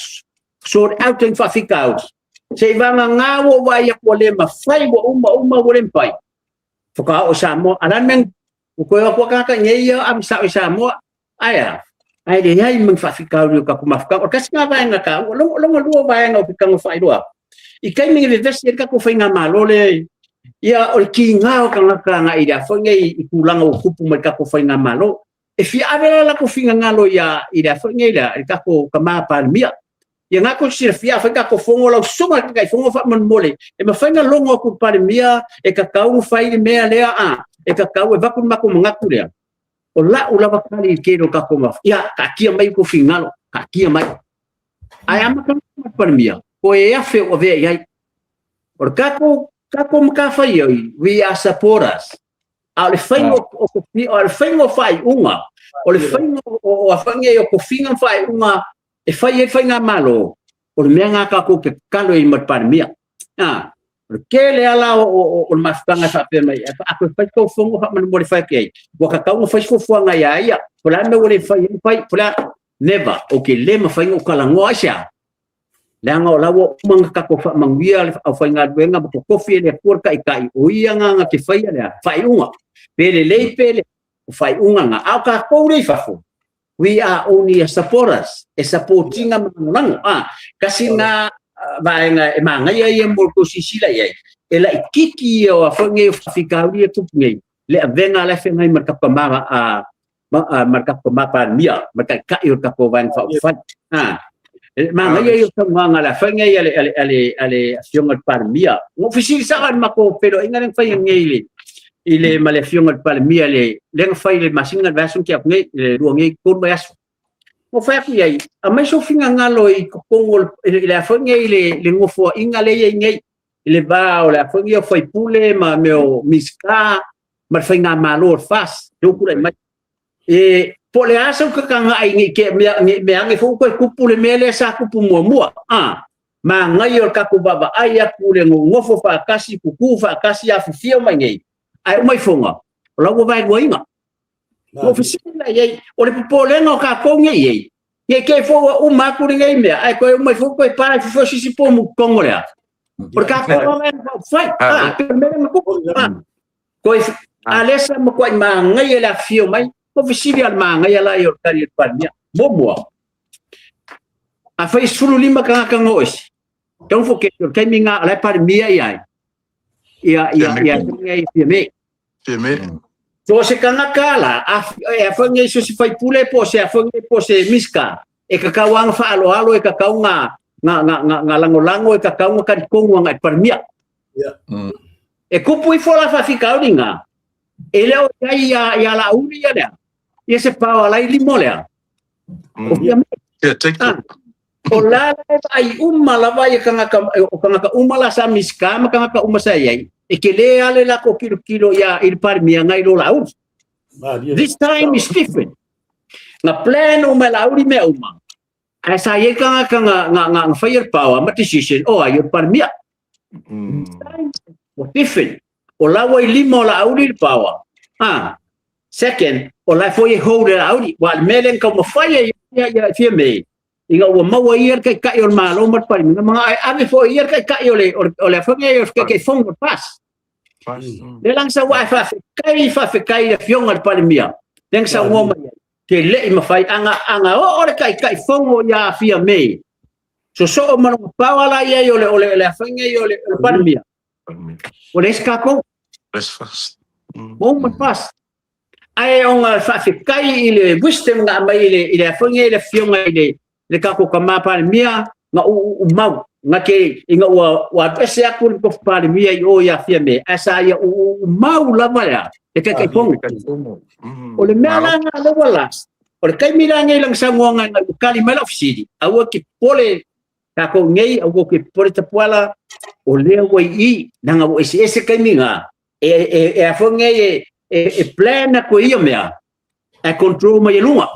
sort out ni faafitauli, seivagana ua ou vaai atu ua le mafai, ua uma uma ua le mafai, faatoa oo i Samoa. A o le a le mea ua toe o atu lava tagata i inei ia ave sao i Samoa? Ae a? Ae leai ma ni faafitauli o tatou mafutaga. O le tasi lena vaega taua. Lona lua o vaega ou te tago faailoa atu, i taimi e vevesi ai le tatou faigamalo lea, ia o le tiga o tagata agai i le a foi nei i tulaga ua tupu mai i le tatou faigamalo. E fia ave la latou finagalo ia i le a foi nei i le tatou tama Palemia. Ia na tou silafia, afai tatou fono lau susuga i le Taitaifono faamolemole, e mafai ona logo atu i le Palemia e tatau ona fai le mea lea, a e tatau e avatu le matou manatu lea. O lau lava tali i le tele o tatou maf, ia taatia mai outou finagalo, taatia mai. Ae amata mai le Palemia, toe afe o avea i ai. O le tatou, tatou matafaioi, we are supporters. A o le faiga o, o, o le faiga o faaiuga, o le faiga o, o, o, o tofiga ma faaiuga e fai ai le faigamalo, o le mea lena tatou te tatalo ai ma le Palemia. A, o le tele lava la o, o le mafutaga e faapea mai, a toe fai tou fono faamolemole fai atu i ai, ua tatau ona fai se fuafuaga ia ia, po o le a le mea ua le fai ai, fai, po o le a, never, ou te le mafai ona ou talanoa, aisea? Leaga o la ua uma ona tatou faamanuia le aufaigaluega ma totofi e le Atua le Taitai, o ia na na te faia le a? Faaiuga. Pe lelei pe le, o faaiuga na. A o tatou lea i fafo, We are only a supporters, e support ina ma lagolago. A, kasi na vaega e manaia ia mo le tou silasila i ai, e laitiiti ia o a foi nei o faafitauli ia tupu nei, le avega la e feagai ma le tatou tama a ma le tatou tama Palemia, ma le taitai o le tatou Vaega Faaupufai. A, e manaia ia o saunoaga a le afaiga ia a le, a le, a le afioga i le Palemia. Na ou fesili sao lava i le matou feiloaiga lea na fai nei i le, i le ma le afioga i le Palemia le lea na fai i le masina le vaiaso na tea atu nei, le lua nei tolu vaiaso. Na ou fai atu i ai, aumai sou finagalo i totonu o le, i le a foi nei le, le nofoaiga lea e i ai nei, i le va o le a foi nei o faipule ma mea o Minisita ma le faigamalo o le FAST, lea ua tulai mai. E, po o le a sau kakaga'i nei te mea, nei mea ane foi ua toe tupu le mea lea sa tupu muamua. A, manaia o le tatou vaavaai atu le nonofo faatasi, tutu faatasi, afifio mai nei, ae uma ifoga, o la ua vaeluaina. Ua ou fesili la i ai, o le popolega o tatou nei i ai, nei te i foi ua uma atu lenei mea, ae toe uma ifo toe pa ifo foi se isi pomu i totonu o le a? O le tatou lava e faaupufai, a, pei o le mea lea na tupu, a. Toe, a lea sa matuai manaia le afifio mai, ua fesili lava i le manaia la ia o le tali a le Palemia. Muamua, afai e 15 tagata na o ese, don't forget, o le taimi lena o la e Palemia ia ai, ia, ia, ia, ia, ia Fiame. Fiame. So o se tagata la, a, e afai nei so se faipule po o se afai nei po o se Minisita, e tatau lava ona faaaloalo, e tatau ona, na, na, na, na lagolago, e tatau ona talitonu agai i le Palemia. E kupu ifo la faafitauli na, e le o i ai ia, ia Laauli ia lea, ia se pao a lai limo lea. O Fiame. Yeah, take Ah, o la la e vaai uma lava ia tagata, o tagata uma la sa Minisita ma tagata uma sa i ai, e tele lava le latou tilotilo ia i le Palemia nai lo Laauli. This time is different. Na plan uma e Laauli mea uma, ae sa i ai tagata na, na, na, na faia le power ma decision, o ai o le Palemia. Ua different. O la ua i lima o Laauli le power. Ah. Second, o la e foi e hold e Laauli. Ua le mea lea na taumafai ai ia, ia Fiame, ina ua maua ia le taitai o le Malo ma le Palemia, ma e ave foi ia le taitai o le, o le, o le afioga ia o le Taitaifono o le FAST. Lea la na sau ae faafetai, faafetai i le afioga i le Palemia, lea na saunoa mai ai, ke le i mafai, ana, ana oo le Taitaifono ia Fiame, sosoo ma lona power la i ai o le, o le, o le afioga ia o le, o le Palemia, ua leai se tatou. Less fast. Ua uma le FAST. Ae ona faafetai i le wisdom na aumai i le, i le afioga i le afioga i le, le tatou tama Palemia, na uu mau, na te, ina ua, ua alu ese atu le tofi Palemia i o ia Fiame, ae sa ia uu mau lava lea, le Taitaifono. O le mea la na lea ua last, o le taimi la nei lana saunoaga ina ua tali mai lau fesili, aua e te popole tatou nei, aua e te popole Tapuala, o lea ua i i, leaga ua eseese taimi na, e, e, e a foi nei e, e, e plan atu e ia mea, ae control mai e luga.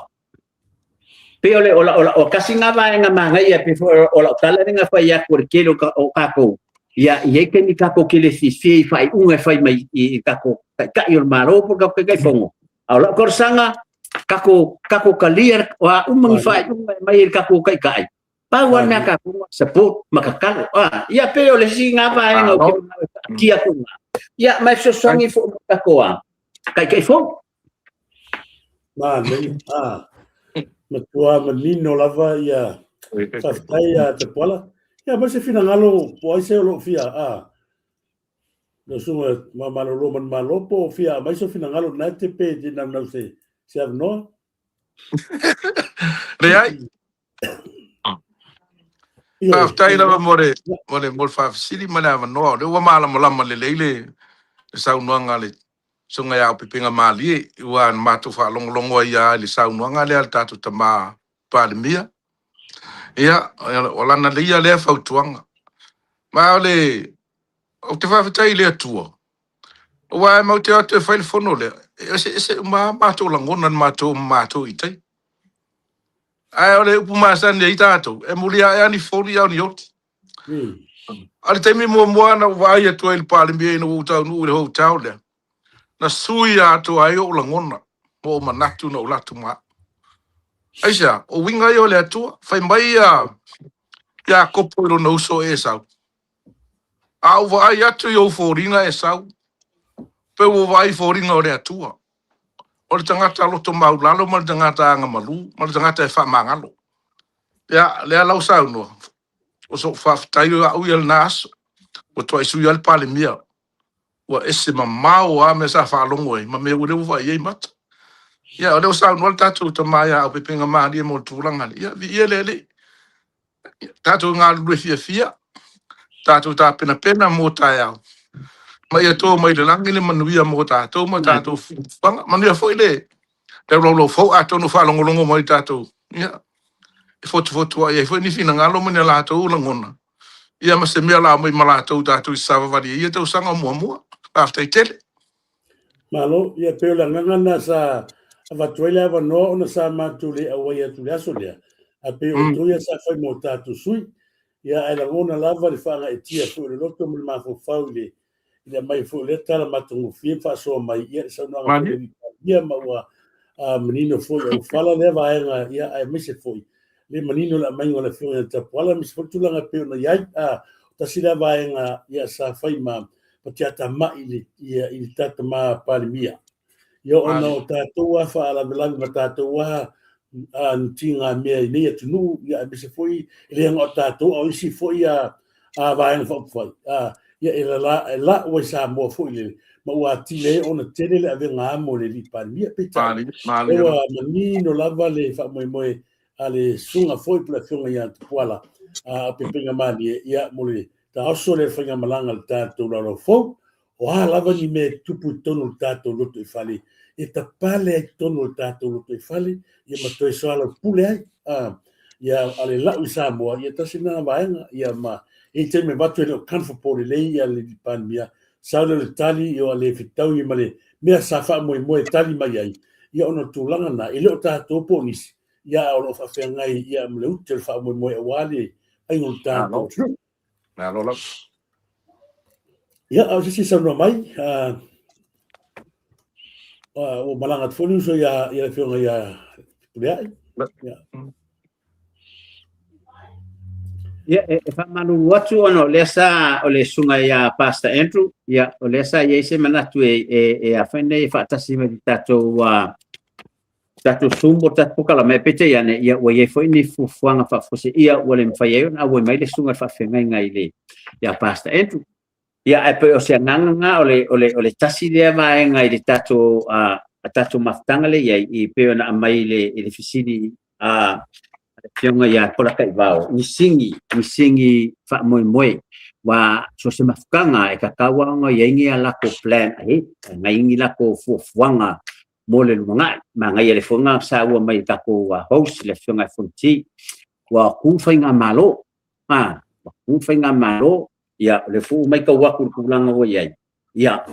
Pei o le, o la, o la, o kasi ngā vaega manaia, pei foi o, o lau tala lea na fai atu o le tele o, o tatou. Ia, e i ai taimi tatou te le fiafia i faaiuga e fai mai i tatou taitai o le Malo po o tatou Taitaifono. A o lau talosaga, tatou, tatou talia o a uma ni faaiuga e aumai e le tatou taitai, pau lava le mea a tatou, support ma tatalo. A, ia pei o le isi lena vaega ou te manao e taatia atu i ina, ia ma e fesoasoani foi mo tatou a Taitaifono. Manaia. Ah, matua manino lava ia. Faafetai ia Tapuala. Ia, ma se finagalo po o ai se o lo o fia, ah, lau susuga ma malolo manumalo po o fia aumai so finagalo na e te pe te naunau se se avanoa. Leai. Faafetai lava mo le mo le mo le faafesili ma le avanoa. O lea ua malamalama lelei le saunoaga a le Susuga ia Aupepega Malie, ua na matou faalogologo ai lava i le saunoaga lea a le tatou tama Palemia. Ia, o lana ia lea fautuaga. Ma o le, ou te faafetai i le Atua, aua e matou te o atu e fai le fono lea, e eseese uma lava matou lagona na matou ma matou i tai. Ae o le upu masani ai tatou, e muliae lava ni foli a o ni oti. A o le taimi muamua na ou vaai atu ai i le Palemia ina ua ou taunuu i le hotel lea, na sui atoa ai ou lagona ma ou manatu na ou alu atu ma au. Aisea? O uiga ia o le Atua. Fai mai ia Iakopo i lona uso o Esau, A ou vaai atu i ou foliga Esau, pei ua ou vaai i foliga o le Atua, o le tagata loto maulalo ma le tagata agamalu ma le tagata e faamagalo. Ia, lea la ua saunoa, o sou faafetai o au ia lena aso, ua toai sui ai le Palemia, ua ese mamao lava mea sa faalogo ai ma mea ua lea ua vaai ai mata. Ia, o lea ua saunoa le tatou tama ia Aupepega Malie mo le tulaga lea. Ia, viia le Alii. Tatou galulue fiafia, tatou tapenapena mo taeao, ma ia to mai le lagi le manuia mo tatou ma tatou fuafuaga. Manuia foi le laulaulau fou, atonu faalogologo mai tatou, ia, e fotufotuai ai foi ni finagalo ma ni a latou lagona, ia ma se mea la aumai ma latou tatou i savavali ai ia tausaga o muamua. Faafetai tele. Malo, ia pei o le agaga lena sa avatu ai le avanoa ona sa matou le auai atu i le aso lea, ae pei o outou ia sa fai mo tatou sui, ia ae lagona lava le faagaeetia foi o le loto ma le mafaufau i le i le aumai foi o lea tala matagofie ma faasoa mai ia le saunoaga foi a le Palemia ma ua manino foi auofala lea vaega, ia aemaise foi le manino o le aumaiga o le Afioga ia Tapuala aemaise foi le tulaga e pei ona i ai. Tasi lea vaega ia sa fai ma tiatamai i le, ia, i le tama Palemia. Ia ona o tatou a faalavelave ma tatou a tigamea i nei atunuu, ia aemaise foi e le na o tatou a o isi foi a vaega faaupufai. Ia e lala, e lau ai Samoa foi le ma ua atili ai ona tele le avega amo i le alii Palemia. Peitai, ua manino lava le faamoemoe a le susuga foi po o le Afioga ia Tupuala a Pepega Malie, ia mo le taoso lea faigamalaga a le tatou laulau fou. O a lava ni mea e tupu i totonu o le tatou lotoifale, e tapale ai totonu o le tatou lotoifale, ia ma toe soalaupule ai. Ia, a le lau i Samoa, ia tasi lena vaega, ia ma e i ai taimi e avatu e le o comfortable lelei ia le Palemia, sau lea o le tali, ia ua le fetaui ma le mea sa faamoemoe e tali mai ai, ia ona o le tulaga lena, e le o tatou po o nisi, ia a o lo o faafeagai ia ma le ute o le faamoemoe aua le faiga o le tatou atunuu. Malo lava. Ia, a o se isi saunoa mai, ua malaga atu foi le uso ia le Afioga ia Fepuleai. Ia. Ia, e faamalulu atu ona o lea sa o le susuga ia Pastor Andrew, ia, o lea sa i ai se manatu e, e, e a fai nei e faatasi mai le tatou tatou Zoom po o le tatou polokalame, peitai ane, ia, ua i ai foi ni fuafuaga faafuaseia ua le mafai ai ona auai mai le susuga i le faafeagaiga i le, ia Pastor Andrew. Ia, ae pei o se agaga lena o le, o le, o le tasi lea vaega i le tatou, a tatou mafutaga lea i ai, i pei ona aumai i le, i le fesili a le Afioga ia Polataivao, ni sigi, ni sigi faamoemoe, aua so o se mafutaga e tatau lava ona i ai ni a latou plan ahead, nai ni latou fuafuaga mo le lumanai. Manaia le fono na saua mai le tatou host le Afioga ia Fonoti, ua tu faigamalo, a, ua tu faigamalo, ia o lea foi ua matau atu i le tulaga ua i ai, ia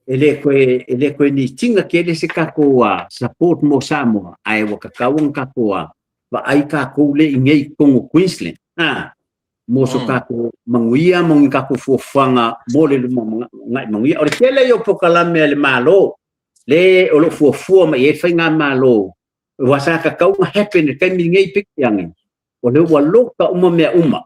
e le toe, e le toe need ina tele se tatou support mo Samoa, ae ua tatau ona tatou vaai tatou lea i inei i totonu o Queensland, a. mo so tatou manuia mo ni tatou fuafuaga mo le lumanai manuia. O le tele ia o polokalame a le Malo le o lo o fuafua mai i ai le faigamalo, aua sa tatau ona happen i le taimi lenei peitai ane, o lea ua loka uma mea uma.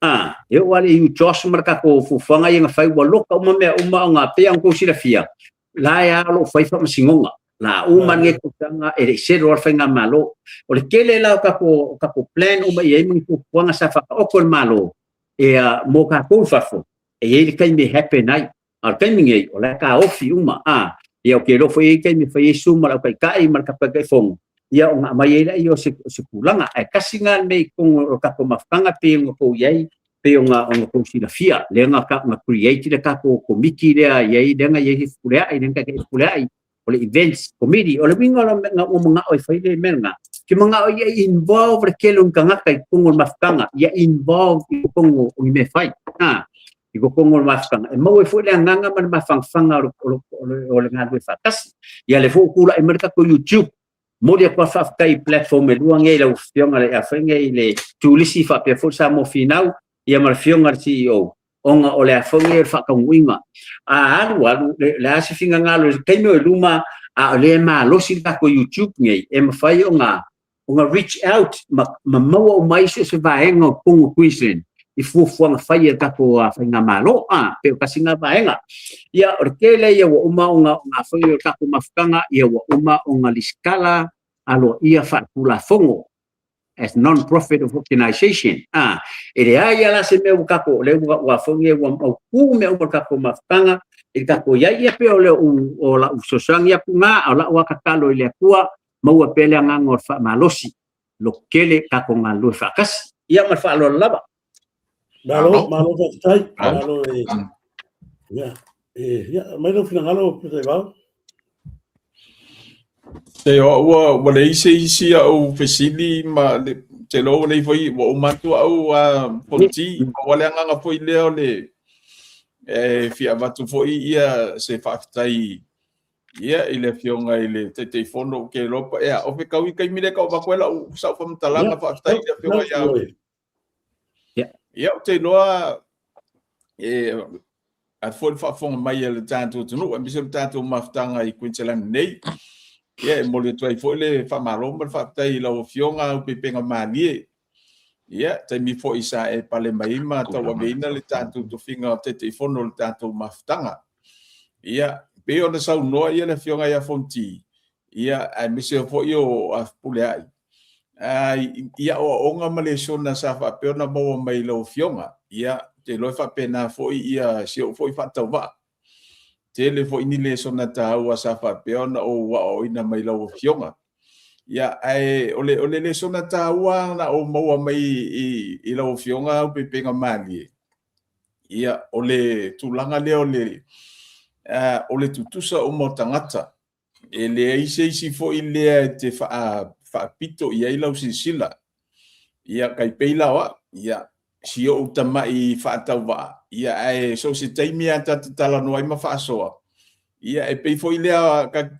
A, e oo lava i le UTOS ma le tatou fuafuaga ia na fai, ua loka uma mea uma ona pei lava ona outou silafia, la e lava o lo o fai faamasinoga. La uma lenei tausaga e le i settle lava le faigamalo. O le tele la o tatou, o tatou plan uma i ai ma ni fuafuaga sa faataoto e le Malo e mo tatou i fafo, e i ai le taimi e happen ai. A o le taimi nei, o la e taofi uma, a, ia ou te iloa foi e i ai taimi e fai ai Zoom ma le au taitai ma le taitaifono, ia ona aumai ai lea o se, o se tulaga. Ae tasi lena le mea i totonu o le tatou mafutaga pei ona outou i ai, pei ona, ona outou silafia, lea na, na create le tatou komiti lea i ai, lea na i ai Fepuleai, lea na taitai ai Fepuleai, o le events committee. O le uiga o le ua manao e fai le mea lena, ke manao ia involve le tele o ni tagata i totonu o le mafutaga, ia involve i totonu o ni mea fai. Ha, i totonu o le mafutaga. E maua ai foi le agaga ma le mafanafana o le, o le, o le, o le galulue faatasi. Ia lea foi ua tulai mai le tatou YouTube. Momoli atu lava le faafetai i platform e lua nei i lau Afioga i le afai nei i le Turisi faapea foi le Samoa Finau, ia ma le Afioga i le CEO, ona o le a foi nei o le faataunuuina. A alu alu, le, le a se finagalo i le taimi o i luma, a o lea e malosi le tatou YouTube nei, e mafai ona ona reach out ma, ma maua uma ai so o se vaega o totonu o Queensland i fuafuaga fai a le tatou faigamalo, a, pei o tasi lena vaega. Ia, o le tele ia ua uma ona, ona foi o le tatou mafutaga, ia ua uma ona lisitala aloaia faaletulafono as non-profit organization. A, e leai lava la se mea ua tatou, o lea ua, ua foi nei ua mautu mea uma o le tatou mafutaga i le tatou i ai, ia pei o le o lau fesoasoani atu lena, a o lau lava tatalo i le Atua, maua pea le agaga o le faamalosi, lototele tatou galulue faatasi. Ia ma le faaaloalo lava. Malo, malo faafetai. Malo e. Ia, e, ia, mai lou finagalo Putaivao. E o ua ua leai se isi au fesili ma le te iloa ua leai foi ua uma atu au a Fonoti ua le agaga foi lea o le e fia avatu foi ia se faafetai ia i le afioga i le Taitaifono ou te iloa pa ea o fetau i taimi lea ka avatu ai lau sau faamatalaga faafetai i le afioga ia ia ou te iloa e a foi le faafofoga mai a le tatou atunuu, aemaise o le tatou mafutaga i Queensland nei. Ia, e momoli atu ai foi le faamalo ma le faafetai i lau Afioga Aupeipega Malie. Ia, taimi foi sa e pale mai ai ma tauaveina le tatou tofiga o Taitaifono o le tatou mafutaga. Ia, pei ona saunoa ia le Afioga ia Fonoti, ia, aemaise foi o Fepuleai, i aoaoga ma lesona sa faapea ona maua mai i lau Afioga, ia, ou te iloa e faapena foi ia si ou foi faatauvaa. Tele foi ni lesona taua sa faapea ona ou aoaoina mai lau Afioga. Ia, ae o le, o le lesona taua na ou maua mai i, i lau Afioga Aupeipega Malie, ia, o le tulaga lea o le, uh, o le tutusa uma o tagata. E leai se isi foi lea e te faapito i ai lau silasila. Ia, kai pei la o au, ia, si ou tama'i faatauvaa, ia, ae so o se taimi lava ta te talanoa ai ma faasoa, ia, e pei foi lea,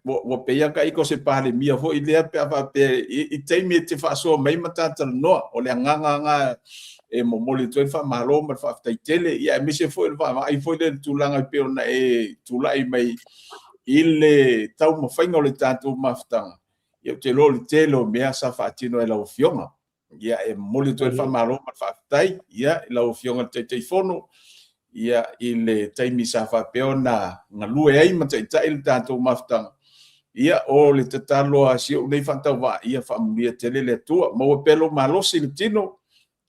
ua pei lava taiko o se Palemia foi lea pe a faapea i taimi e te faasoa mai ma ta talanoa. O le agaga lena e momoli atu ai le faamalo ma le faafetai tele, ia, aemaise foi o le vaavaai foi lea i le tulaga e pei ona e tulai mai i le taumafaiga o le tatou mafutaga, ia ou te iloa o le tele o mea sa faatino e lau Afioga. Ia, e momoli atu ai le faamalo ma le faafetai, ia, i lau Afioga i le Taitaifono, ia, i le taimi sa faapea ona galue ai ma taitai le tatou mafutaga. Ia, o le tatalo a si ou nei faatauvaa, ia faamanuia tele le Atua. Maua pea lou malosi i le tino,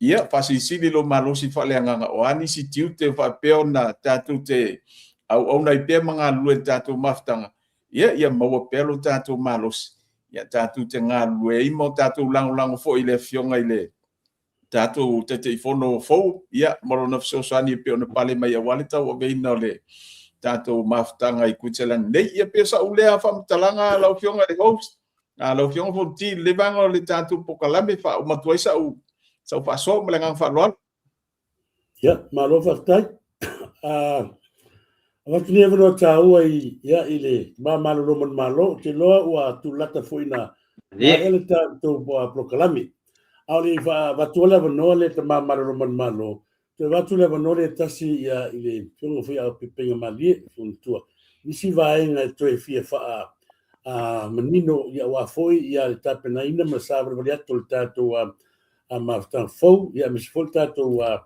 Ia, faasilisili lou malosi faaleagaga o a nisi tiute o faapea ona tatou te auauna ai pea ma galulue i le tatou mafutaga, ia, ia maua pea lo tatou malosi, ia tatou te galulue ai ma o tatou lagolago foi i le Afioga i le tatou Taitaifono fou, ia, ma lona fesoasoani e pei ona pale mai aua le tauaveina o le tatou mafutaga i Kuitselani nei. Ia, pei o sa'u lea faamatalaga lau Afioga i le host. A lau Afioga Fonoti, i le vaega o le tatou polokalame, faauma atu ai sa'u sa'u faasoa ma le agaga faaaloalo. Ia, malo faafetai. Avatu nei avanoa taua i, ia, i le Tama Malolo Manumalo, ou te iloa ua tulata foi na maea le tatou polokalame. A o le i faavatua le avanoa lea tama malolo manumalo, toe avatu le avanoa lea tasi ia i le afioga foi ia Pepega Malie, Afioga Matua. Nisi vaega e toe fia faa a manino ia aua foi ia le tapenaina ma le savalivali atu o le tatou a mafutaga fou ia aemaise foi le tatou a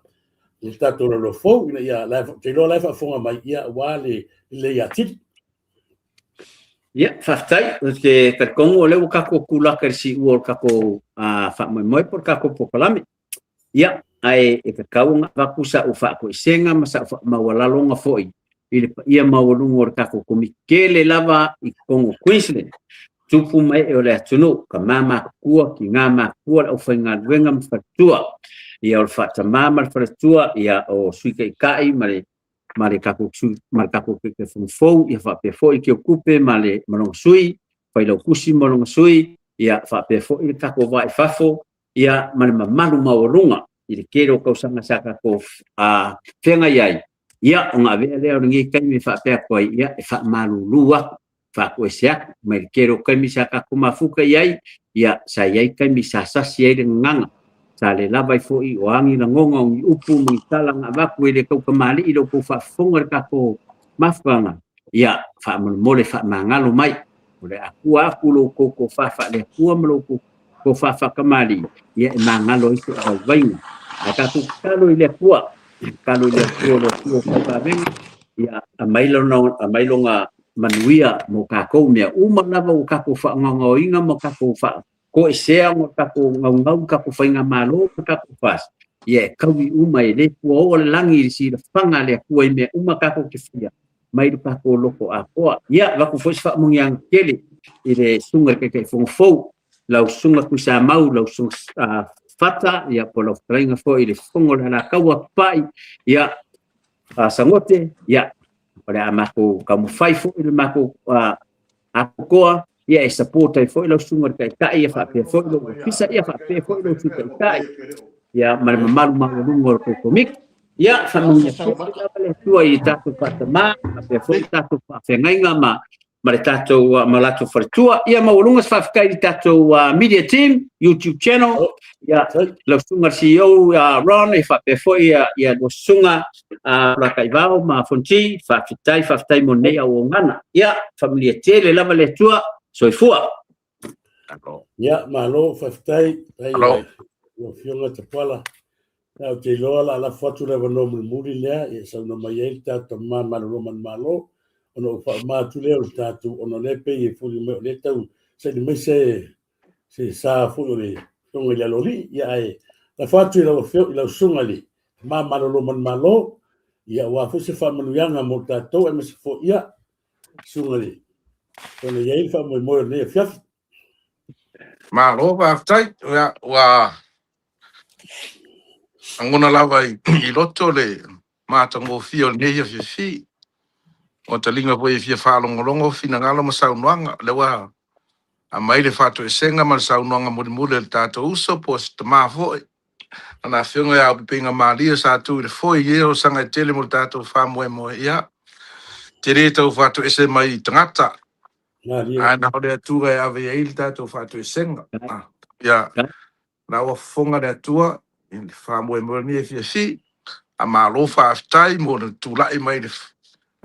le tatou laulau fou ina ia la te iloa la e faafofoga mai ia aua le lelei atili. Ia, faafetai. Ou te talitonu o lea ua tatou tulaka i le siua o le tatou faamoemoe po o le tatou polokalame. Ia, ae e tatau ona avatu sa'u faatoesega ma sa'u faamaualaloga foi i le paia maualuga o le tatou Komiti tele lava i totonu o Queensland, tupu ma ee o le atunuu, tama matutua, tina matutua, le aufaigaluega ma faletua, ia o le faatamā ma le faletua, ia o Sui Taitai ma le ma le tatou sui ma le tatou Taitaifono fou, ia faapea foi Teutupe ma le ma lona sui, Failautusi ma lona sui, ia faapea foi le tatou va i fafo, ia ma le mamalu maualuga i le tele o tausaga sa tatou feagai ai, ia ona avea lea o lenei taimi e faapea atu ai, ia e faamalulu atu, faatoese atu mai le tele o taimi sa tatou mafuta i ai, ia sa i ai taimi sa sasi ai le gagana, sa le lava ai foi o a ni lagona, o ni upu ma ni tala na avatu e le tautamalii i lo outou faafofoga i le tatou mafutaga, ia faamolemole faamagalo mai. O le Atua atu lo outou tofa faale-Atua ma lo outou tofa faatamalii, ia e magalo ai se vaivaiga. Ae tatou tatalo i le Atua, tatalo i le Atua o le Atua o faivavega, ia aumai lona, aumai lona manuia mo tatou mea uma lava ua tatou faagaogaoina ma tatou faatoesea ma tatou naunau i tatou faigamalo ma tatou FAST, ia e taui uma e le puaoa le lagi i le silafaga a le Atua i mea uma tatou te faia mai lo tatou loto atoa. Ia, avatu foi se faamanuiaga tele i le susuga i le Taitaifono fou, lau susuga Tuisamau, lau susuga Fata, ia po o lau fetalaiga foi i le Fofoga o le Alataua, Papa'i, ia, Sagote, ia, o le a matou taumafai foi le matou atoa, ia e support ai foi lau susuga i le Taitai, ia faapea foi lou ofisa, ia faapea foi lou Sui Taitai, ia ma le mamalu maualuga o le tou Komiti. Ia, faamanuia tele lava le Atua i tatou faatamā, faapea foi le tatou faafeagaiga ma ma le tatou ma latou faletua. Ia maualuga se faafetai i le tatou media team, YouTube channel, ia lau susuga le CEO Ron, e faapea foi ia ia lua susuga Polataivao ma Fonti, faafetai faafetai mo lenei auaunaga. Ia faamanuia tele lava le Atua, soifua. Ia, malo, faafetai. Lau Afioga Tapuala. Ia, ou te iloa o le a lafo atu le avanoa mulimuli lea e saunoa mai ai le tatou tama malolo manumalo, ona ou faauma atu lea o le tatou, ona o lea e pei e foliga mai o lea e tau saili mai se se sa foi o le Afioga i le Aloalii. Ia, ae lafo atu i lau afioga, i lau susuga i le tama malolo manumalo, ia, aua foi se faamanuiaga mo tatou, aemaise foi, ia, susuga i le, ona i ai le faamoemoe o lenei afiafi. Malo faafetai. Ia, ua lagona lava i loto le matagofie o lenei afiafi. Ua taliga foi e fia faalogologo finagalo ma saunoaga. O lea ua aumai le faatoesega ma le saunoaga mulimuli a le tatou uso po o se tama foi. Lana afioga ia Pipeiga Malie sa tu i le foe i ē o Sagaitele mo le tatou faamoemoe. Ia, tele tau faatoese mai i tagata. Ae na o le Atua e ave i ai le tatou faatoesega. Ia, na ua fofoga le Atua i le faamoemoe o lenei afiafi. A malo faafetai mo le tulai mai i le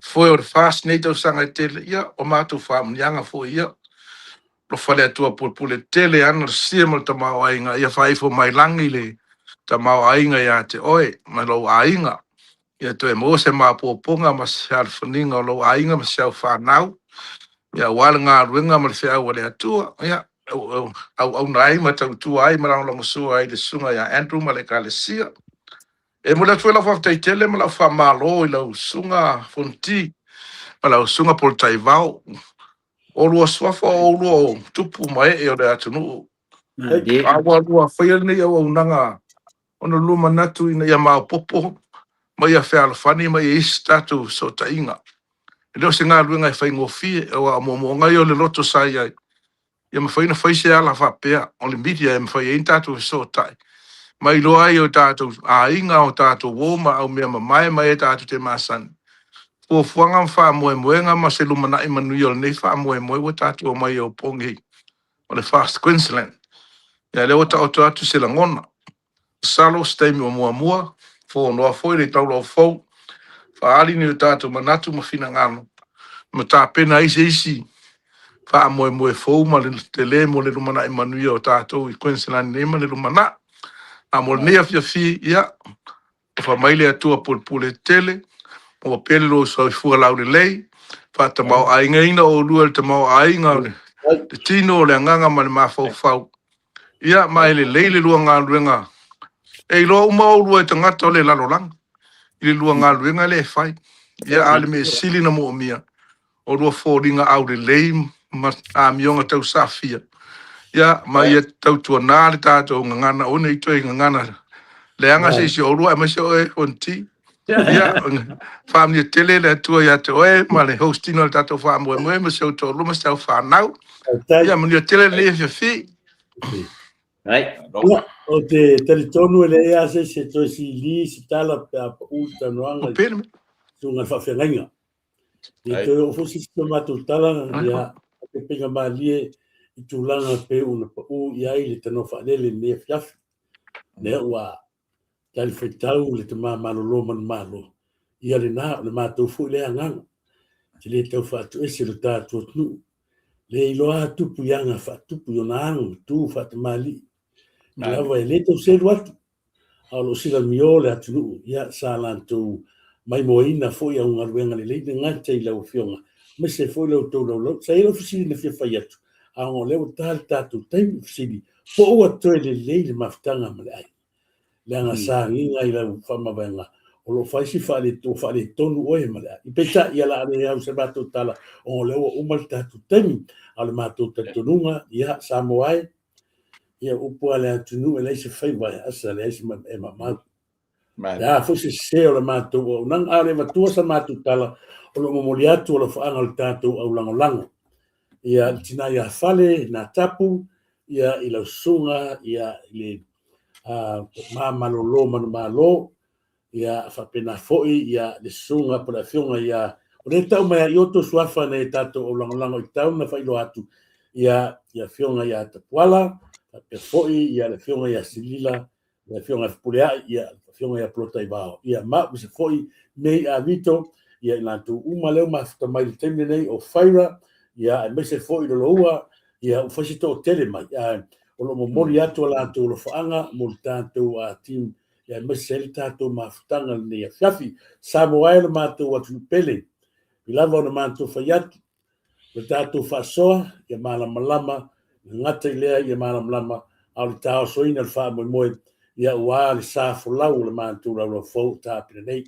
foe o le FAST nei tausaga e tele. Ia, o matou faamanuiaga foi ia. Alofa le Atua pulepule tele ana le sia ma le tamaoaiga ia faaifo mai lagi le tamaoaiga ia te oe ma lou aiga. Ia toe maua se maopoopoga ma se alofaniga o lou aiga ma si au fanau, ia aua le galuega ma le feau a le Atua, ia auauna ai ma tautua ai ma lagolagosua ai le susuga ia Andrew ma le Ekalesia. E momoli atu foi lau faafetai tele ma lau faamalo i lau susuga Fonoti ma lau susuga Polataivao, o lua suafa o oulua o tupu ma ee o le atunuu. A ua lua faia lenei auaunaga ona lua manatu ina ia maopoopo ma ia fealofani ma ia i ai se tatou fesootaiga. E le o se galuega e faigofie, aua o moomooga ia o le loto sa i ai, ia mafai ona fai se ala faapea o le media e mafai ai ona tatou fesootai ma iloa ai e o tatou aiga, o tatou uo ma aumea mamae ma e tatou te masani. Fuafuaga ma faamoemoega ma se lumanai manuia o lenei faamoemoe ua tatou omai e opogi o le FAST Queensland. Ia lea ua taoto atu se lagona. Masalo o se taimi o muamua, fonoa foi le taulaufou, faaali ni o tatou manatu ma finagalo, ma tapena ai se isi faamoemoe fou ma le tele mo le lumanai manuia o tatou i Queensland nei ma le lumanai. A mo lenei afiafi, ia, Alofa mai le Atua pulepule tele, maua pea le lou soifua laulelei, faatamaoaigaina oulua i le tamaoaiga o le tino, o le agaga ma le mafaufau. Ia, ma e lelei le lua galuega. E iloa uma oulua e tagata o le lalolagi i le lua galuega lea e fai. Ia, a o le mea sili na moomia, o lua foliga aulelei ma amioga tausafia. Ia, ma ia tautuana le tatou gagana, aua ne i toe gagana leaga se isi o oulua, aemaise oe Fonti. Ia, faamanuia tele le Atua ia te oe ma le hostina o le tatou faamoemoe ma si ou toalua ma si au fanau. Ia, manuia tele lenei afiafi. Ai. Ia, ou te talitonu e leai lava se isi e toe sili se tala pe a pau le talanoaga i le susuga i le faafeagaiga. I toe oo foi se isi o matou tala, ia, peiga malie i tulaga pei ona pau i ai le tanoa faalele i lenei afiafi. Lea ua talifuaitau le tama malolo manumalo, ia lena, o le matou foi lea agaga. E le tau faatuese lo tatou atunuu. Le iloa lava tupu i aga faatupu i ona aga ma tu faatamalii. E lava e le tau selu atu, a o lo o silamio le atunuu, ia, sa latou maimoaina foi au galuega lelei le gata i lau Afioga, aemaise foi la outou laulau. Sa i ai lau fesili na fia fai atu, a ona o lea ua ta le tatou taimi, fesili, po ua toe lelei le mafutaga ma le ai? Leaga sa agiga i lau faamavaega, o lo o fai si ua faaletonu oe ma le ai. Peitai, ia o le a le au se matou tala, ona o lea ua uma le tatou taimi. A o le matou talitonuga, ia, Samoa e, Ia, upu a le atunuu e leai se faiva e asa, leai se e maumau. Le a foi se sese o le matou auaunaga, a o le avatua sa matou tala, o lo o momoli atu alofaaga o le tatou aulagolago. Ia, le tina ia Fale, nā Tapu, ia, i lau susuga, ia, i le uh, Malolo Manumalo, Ia faapena foi ia le susuga po o le afioga ia o lea e tau mai ai i outou suafa nei tatou aulagolago i tau na faailoa atu ia ia afioga ia Tapuala faapea foi ia le afioga ia Silila le afioga ia Fepuleai ia le afioga ia Polotaivao ia ma aemaise foi Mei Avito ia i latou uma lea ua mafuta mai i le taimi lenei o Faira ia aemaise foi Loloua ia ua fai se toatele mai ae o lo o momoli atu a latou alofaaga mo le tatou team aemaise ai le tatou mafutaga i lenei afiafi. Samoa e lo matou atunuu pele, i lava ona matou fai atu, o le tatou faasoa ia malamalama, e gata i lea ia malamalama, a o le taosoina o le faamoemoe, ia aua le sa folau o le matou laulau fou o tapena nei.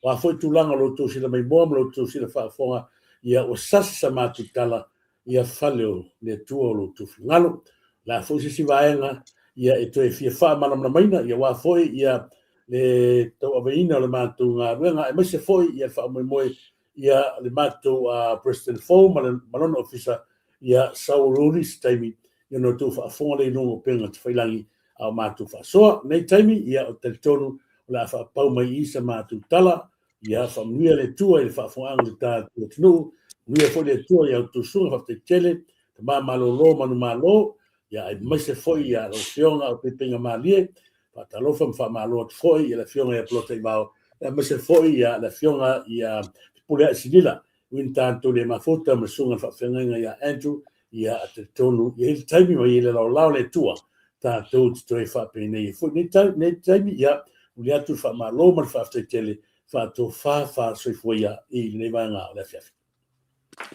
O a foi tulaga o lo outou sila maimoa ma lo outou sila faafofoga, ia ua sasi sa matou tala, ia fale o le Atua o lo outou finagalo. O le a foi se isi vaega ia e toe fia faamalamalamaina, ia aua foi ia le tauaveina o le matou galuega, aemaise foi ia le faamoemoe ia le matou President fou ma le ma lona ofisa ia sauliuli se taimi ia ona outou faafofoga lea i luga o upega tafailagi a o matou faasoa. Nei taimi ia ou te talitonu o le a faapau mai i i sa matou tala. Ia faamanuia le Atua i le faafofogaaga o le tatou atunuu. Manuia foi le Atua i a outou susuga, faafetai tele, tama malolo manumalo, ia aemaise foi ia lau Afioga o Peipeiga Malie. Faatalofa ma faamalo atu foi i le Afioga ia Polotaivao, aemaise foi ia le Afioga ia Fepuleai Silila, ui ina tatou le mafuta ma le susuga i le faafeagaiga ia Andrew, ia a talitonu i ai le taimi ma i ai le laolao o le Atua, tatou te toe faapenei ai foi nei nei taimi, ia momoli atu le faamalo ma le faafetai tele, faatofa faasoifua ia i lenei vaega o le afiafi.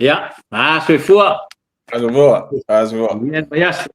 Ia, a soifua. Soifua. Soifua. Manuia le vaiaso.